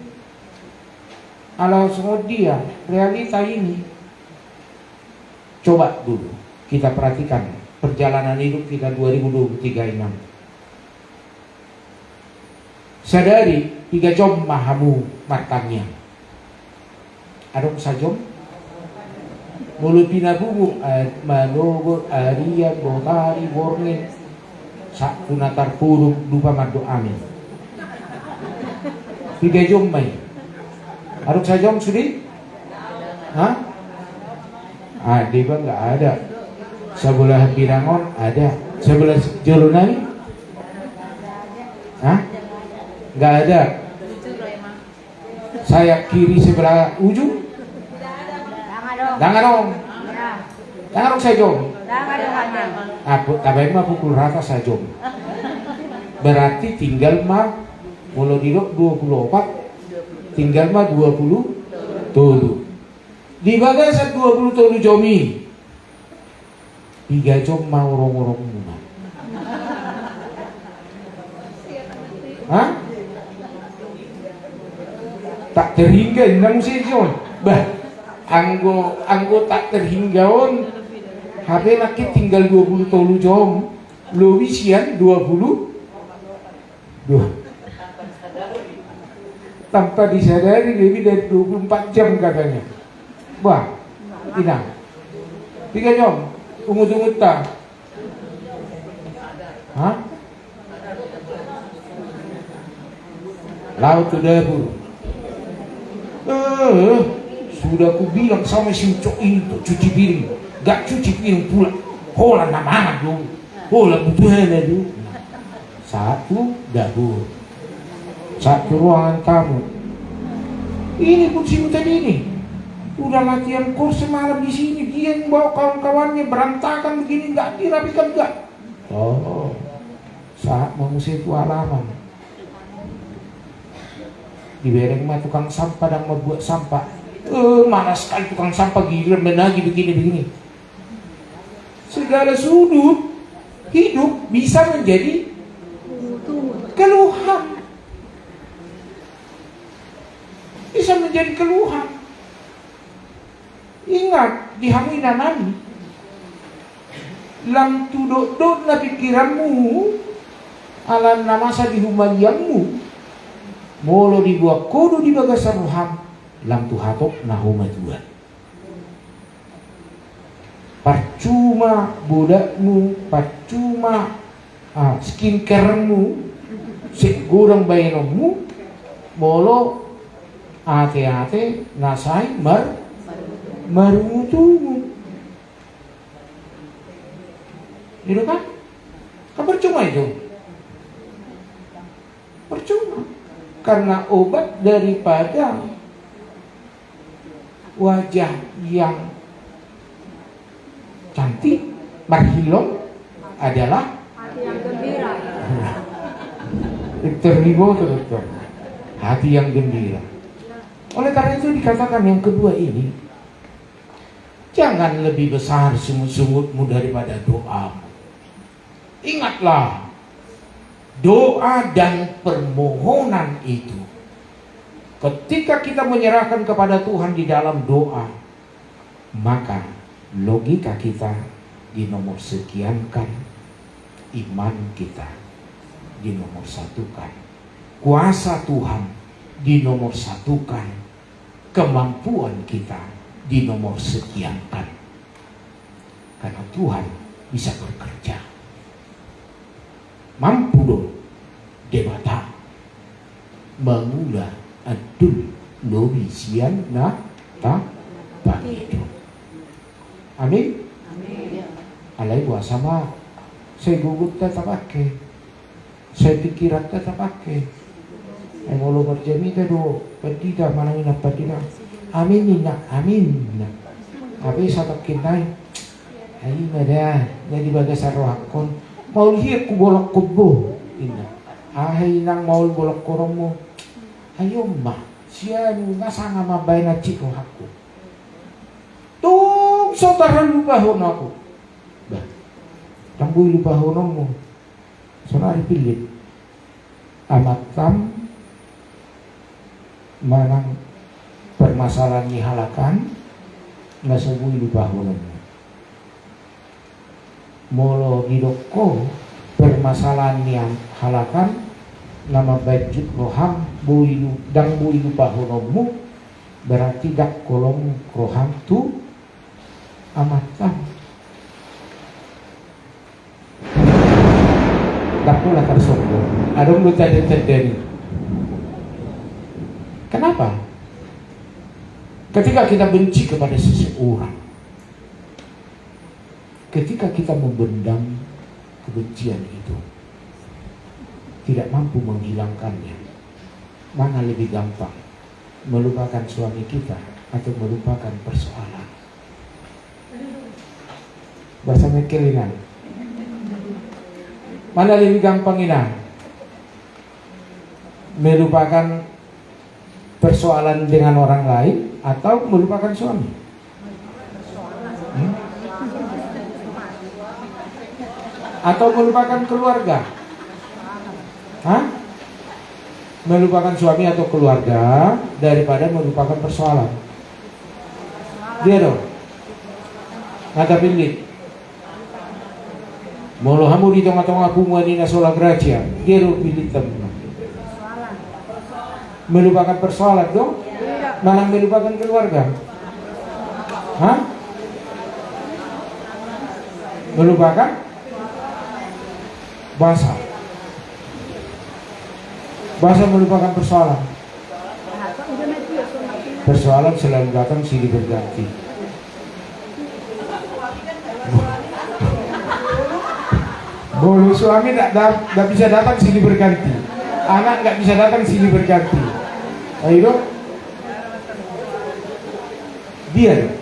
Ala songon dia realita ini? Coba dulu kita perhatikan perjalanan hidup kita dua ribu dua puluh tiga ini. Sadari piga jom ma hamu martangiang? Adong sajom? Molo pinapungu, eh, manogot, arian, botari, borngin, sahat tu na tarpuduk, lupa mandok amin. Piga jom ma i? Adong sajom sude? Hah? Ah, deba nggak ada. Sebelah birangon ada. Sebelah jolo nai? Hah? Nggak ada. Sayap kiri sebelah ujung? Ndang adong. Ndang adong sajom. Apo, tabaen ma pukul rata sajom. Berarti tinggal ma, molo didok dua puluh opat, tinggal ma dua puluh tolu. Di bagasan dua puluh tolu jom i, piga jom ma orong-orongmuna? Hah? Tak terhingga, inna muse jom. Bah, anggo, anggo tak terhingga on, hape nangkin tinggal dua puluh tolu jom, lobi sian dua puluh dua. Tanpa disadari lebih dari dua puluh empat jam katanya. Wah, inang. Piga jom ungut-ungutta? Hah? Laho tu dapur. Eh, sudah kubilang sama si Ucok ini untuk cuci piring. Gak cuci piring pula. Holan na mangan do. Holan butuhna do. Sahat tu dapur. Sahat tu ruangan tamu. Ini pun si Ucok ini. Udah latihan kor semalam di sini. Dia yang bawa kawan-kawannya berantakan begini. Gak dirapikan gak. Oh. Sahat ma muse tu halaman. Dibereng ma tukang sampah dan membuat sampah. Eh, mana sekali tukang sampah giliran menagih begini-begini. Segala sudut hidup bisa menjadi keluhan. Bisa menjadi keluhan. Ingat, di hamu inanami, lam tu dokdokna pikiranmu, ala na masa di humaliangmu, molo dibuat ho do di bagasan roham, lam tu hatop na ho matua. Parcuma bodakmu, parcuma ah, skincaremu, sek godang baenonmu, molo ate-ate na sai mar-, marungut-ungut. Gitu kan? Kan percuma itu. Percuma. Karena obat daripada wajah yang cantik, marhilom adalah hati yang gembira. Dokter Riboto, dokter. Hati yang gembira. Oleh karena itu dikatakan yang kedua ini, jangan lebih besar sungut-sungutmu daripada doamu. Ingatlah, doa dan permohonan itu, ketika kita menyerahkan kepada Tuhan di dalam doa, maka logika kita dinomor sekiankan, iman kita dinomor satukan, kuasa Tuhan dinomor satukan, kemampuan kita dinomor sekiankan. Karena Tuhan bisa bekerja. Mampu do Debata mangula andul lobi sian na tapangido. Amin. Amin. Alai boasa ma sai gogota tapake, sai pikiranta tapake? Ai molo marjamita do pandita manang inang pandita, amin ninna, amin ninna. Hape satongkin nai, ai ma da na di bagasan rohangkon, maol hian hubolongkon bo ninna. Aha inang maol bolongkononmu? Ai on ma, sian na sanga mambaen hansit rohangku. Tung so tarlupa ho nangkin. Bah, ndang boi lupahononmu. Saonari pillit amantam manang permasalahan ni halak an, na so boi lupahononmu. Molo didok ho permasalahan ni halak an na mambaen jut roham boi lu-, ndang boi lupahononmu, berarti ndang holong roham tu amantam. Ndang pola tarsonggot. Adong do tanda-tanda ni. Kenapa? Ketika kita benci kepada seseorang, ketika kita memendam kebencian itu, tidak mampu menghilangkannya, mana lebih gampang, melupakan suami kita atau melupakan persoalan? Boasa mengkel inang? Mana lebih gampang inang? Melupakan persoalan dengan orang lain atau melupakan suami? Hmm? Atau melupakan keluarga? Hah? Melupakan suami atau keluarga daripada melupakan persoalan. Dia dong. Nga tapillit. Molo hamu di tonga-tonga punguan i na sola grazia, dia do pillitta. Melupakan persoalan dong? Manang melupakan keluarga? Hah? Melupakan? Boasa? Boasa melupakan persoalan? Persoalan selalu datang silih berganti. Molo suami nggak da-, nggak bisa datang silih berganti, anak nggak bisa datang silih berganti. Ayo dong. Dia dong.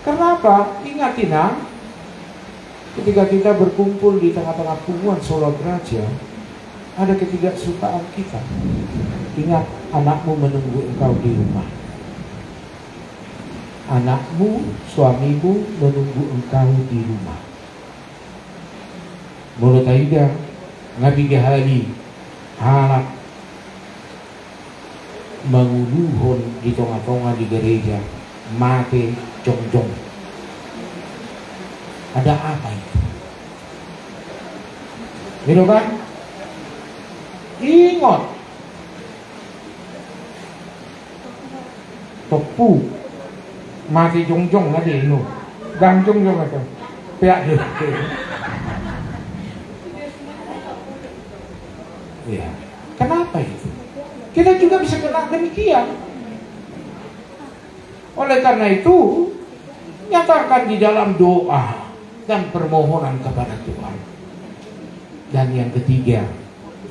Karena apa? Ingat inang, ketika kita berkumpul di tengah-tengah punguan sola grazia, ada ketidaksukaan kita. Ingat, anakmu menunggu engkau di rumah. Anakmu, suamimu menunggu engkau di rumah. Molo taida, nga piga hali halak manguluhon di tonga-tonga ni gereja, mate jongjong. Ada apa itu? Gitu kan? Ingot. Toppu. Mate jongjong ate, no. Ndang jongjong ate. Peak dia. Iya. Kenapa itu? Kita juga bisa kena demikian. Oleh karena itu, nyatakan di dalam doa dan permohonan kepada Tuhan. Dan yang ketiga,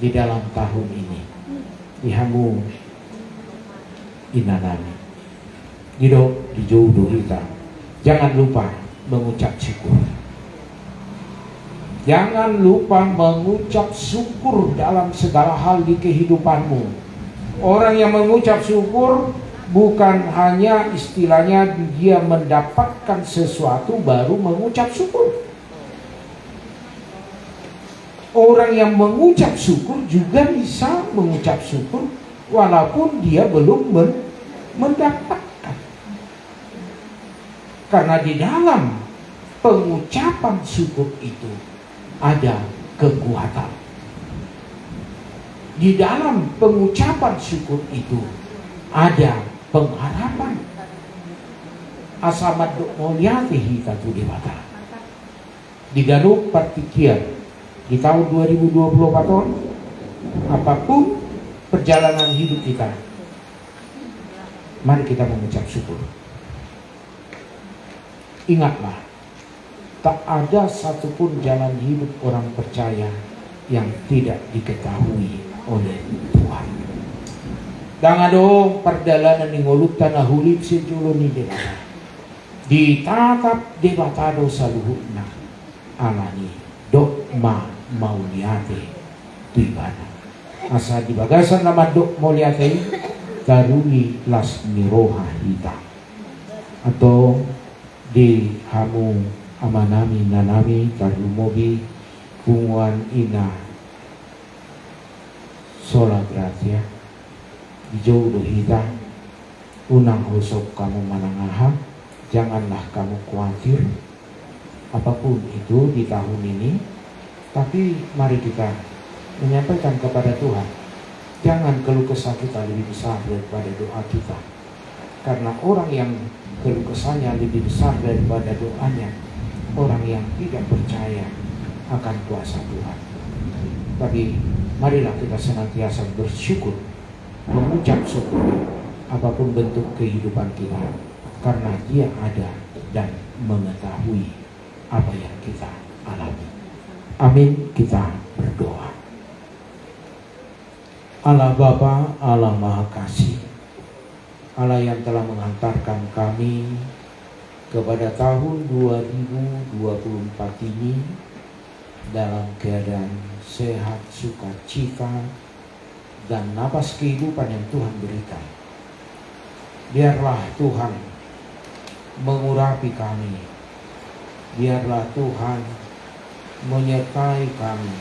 di dalam tahun ini, di hamu inanami, didok dijou do hita, jangan lupa mengucap syukur. Jangan lupa mengucap syukur dalam segala hal di kehidupanmu. Orang yang mengucap syukur bukan hanya istilahnya dia mendapatkan sesuatu baru mengucap syukur. Orang yang mengucap syukur juga bisa mengucap syukur walaupun dia belum men- mendapatkan. Karena di dalam pengucapan syukur itu ada kekuatan. Di dalam pengucapan syukur itu ada pengharapan. Asa mandok mauliate hita tu Debata. Di ganup partingkian di tahun dua ribu dua puluh empat on, apapun perjalanan hidup kita, mari kita mengucap syukur. Ingatlah, tak ada satupun jalan hidup orang percaya yang tidak diketahui oleh Tuhan. Ndang adong pardalanan ni ngolunta na huhilala sijolo ni Debata. Ditatap Debata do saluhutna. Alani i, dok ma mauliate tu Ibana. Asa di bagasan na mandok mauliate i, taruli las ni roha hita. Antong di hamu amanami, inanami, tarlumobi punguan ina Sola Gratia, dijou do hita. Unang hosok hamu manang aha, janganlah kamu khawatir. Apapun itu di tahun ini, tapi mari kita menyampaikan kepada Tuhan. Jangan keluh kesah kita lebih besar daripada doa kita. Karena orang yang keluh kesahnya lebih besar daripada doanya, orang yang tidak percaya akan kuasa Tuhan. Tapi marilah kita senantiasa bersyukur, mengucap syukur, apapun bentuk kehidupan kita, karena Dia ada dan mengetahui apa yang kita alami. Amin, kita berdoa. Allah Bapa, Allah Maha Kasih, Allah yang telah mengantarkan kami kepada tahun dua ribu dua puluh empat ini dalam keadaan sehat, sukacita, dan napas kehidupan yang Tuhan berikan. Biarlah Tuhan mengurapi kami. Biarlah Tuhan menyertai kami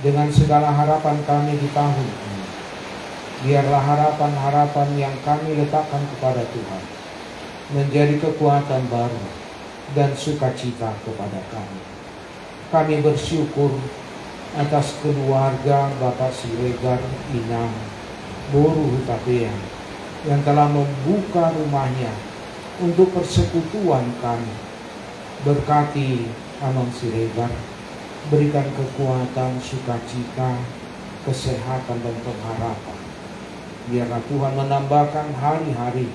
dengan segala harapan kami di tahun ini. Biarlah harapan-harapan yang kami letakkan kepada Tuhan menjadi kekuatan baru dan sukacita kepada kami. Kami bersyukur atas keluarga Bapak Siregar, Inang, Boru Hutapea, yang telah membuka rumahnya untuk persekutuan kami. Berkati Amang Siregar, berikan kekuatan, sukacita, kesehatan, dan pengharapan. Biarlah Tuhan menambahkan hari-hari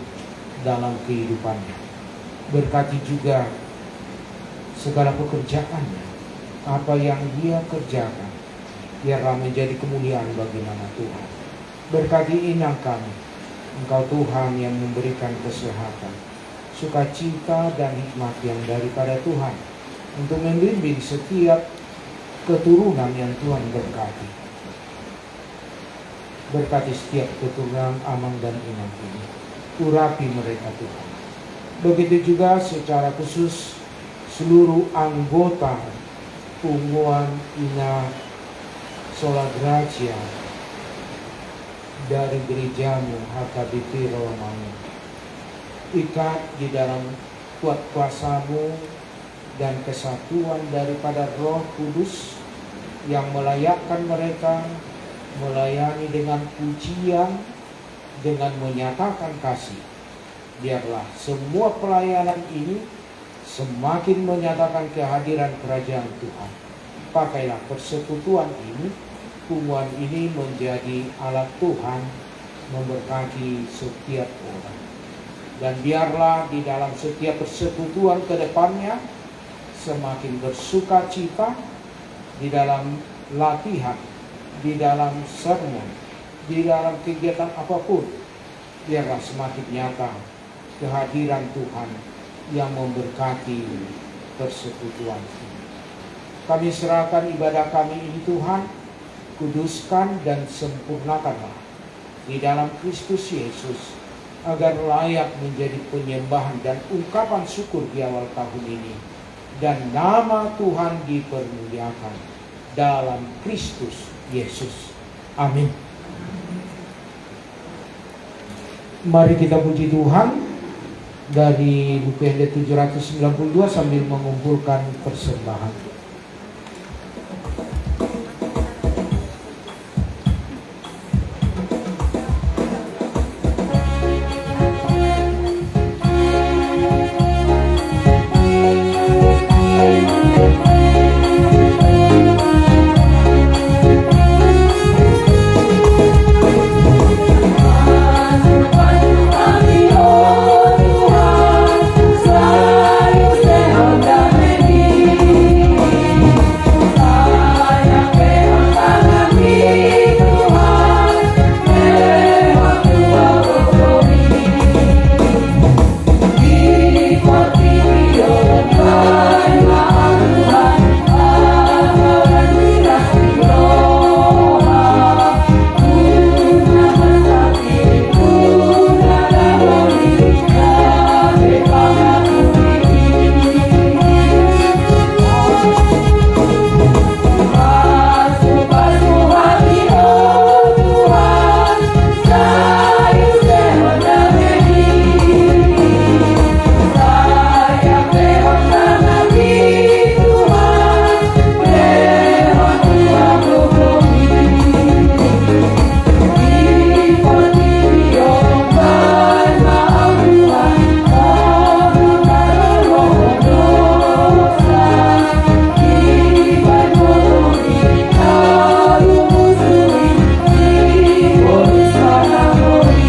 dalam kehidupannya. Berkati juga segala pekerjaannya, apa yang dia kerjakan, biarlah menjadi kemuliaan bagi nama Tuhan. Berkati inang kami, Engkau Tuhan yang memberikan kesehatan, sukacita dan hikmat yang daripada Tuhan untuk membimbing setiap keturunan yang Tuhan berkati. Berkati setiap keturunan Amang dan Inang ini. Urapi mereka, Tuhan. Begitu juga secara khusus seluruh anggota punguan Ina Sola Gratia dari gerejamu H K B P Rawamangun. Ikat di dalam kuat kuasamu dan kesatuan daripada Roh Kudus yang melayakkan mereka melayani dengan pujian, dengan menyatakan kasih. Biarlah semua pelayanan ini semakin menyatakan kehadiran kerajaan Tuhan. Pakailah persekutuan ini, punguan ini menjadi alat Tuhan memberkati setiap orang. Dan biarlah di dalam setiap persekutuan ke depannya semakin bersukacita di dalam latihan, di dalam sermon, di dalam kegiatan apapun. Biarlah semakin nyata kehadiran Tuhan yang memberkati persekutuan ini. Kami serahkan ibadah kami ini, Tuhan, kuduskan dan sempurnakanlah di dalam Kristus Yesus, agar layak menjadi penyembahan dan ungkapan syukur di awal tahun ini, dan nama Tuhan dipermuliakan dalam Kristus Yesus. Amin. Mari kita puji Tuhan dari buku Ende tujuh ratus sembilan puluh dua sambil mengumpulkan persembahan.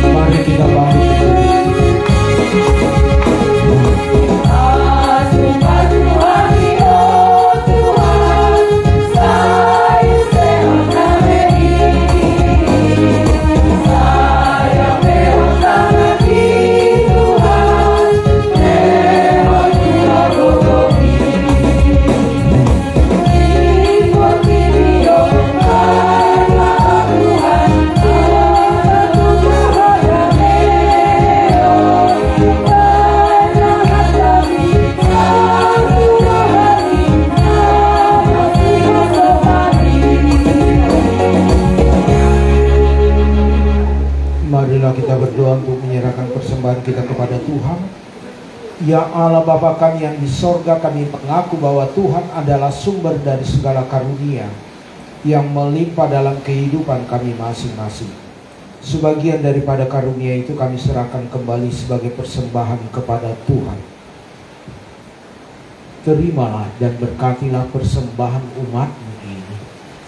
Mari kita bangkit. Marilah kita berdoa untuk menyerahkan persembahan kita kepada Tuhan. Ya Allah Bapa kami yang di sorga, kami mengaku bahwa Tuhan adalah sumber dari segala karunia yang melimpah dalam kehidupan kami masing-masing. Sebagian daripada karunia itu kami serahkan kembali sebagai persembahan kepada Tuhan. Terimalah dan berkatilah persembahan umat-Mu ini,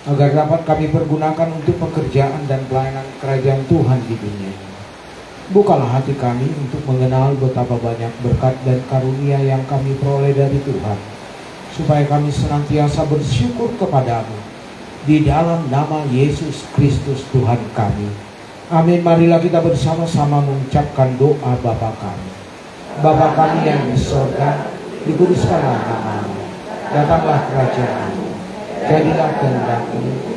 agar dapat kami pergunakan untuk pekerjaan dan pelayanan kerajaan Tuhan di dunia ini. Bukalah hati kami untuk mengenal betapa banyak berkat dan karunia yang kami peroleh dari Tuhan, supaya kami senantiasa bersyukur kepada-Mu, di dalam nama Yesus Kristus Tuhan kami. Amin. Marilah kita bersama-sama mengucapkan doa Bapa kami. Bapa kami yang di sorga, dikuduskanlah nama-Mu. Datanglah kerajaan-Mu. Jadilah kehendak-Mu.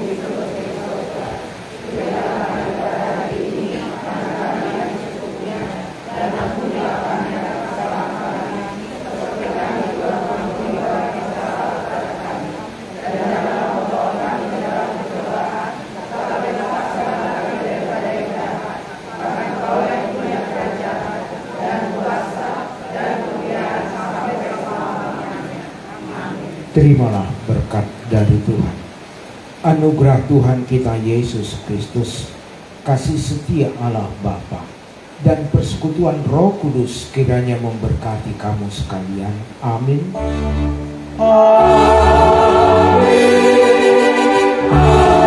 Terimalah berkat dari Tuhan. Anugerah Tuhan kita Yesus Kristus, kasih setia Allah Bapa, dan persekutuan Roh Kudus kiranya memberkati kamu sekalian. Amin. Amin. Amin. Amin.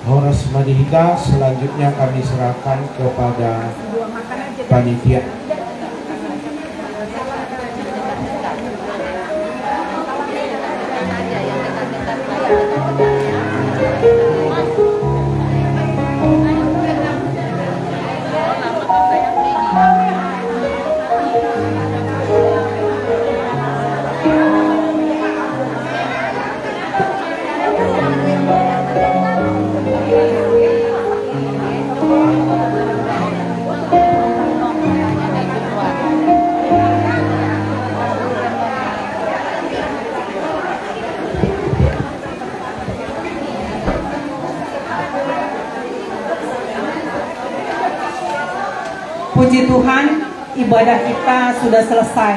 Horas ma di hita, selanjutnya kami serahkan kepada panitia. Tuhan, ibadah kita sudah selesai.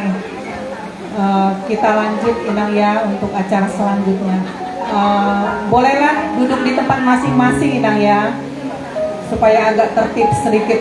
Eh, kita lanjut, Inang, ya, untuk acara selanjutnya. Eh, bolehlah duduk di tempat masing-masing, Inang, ya, supaya agak tertib sedikit.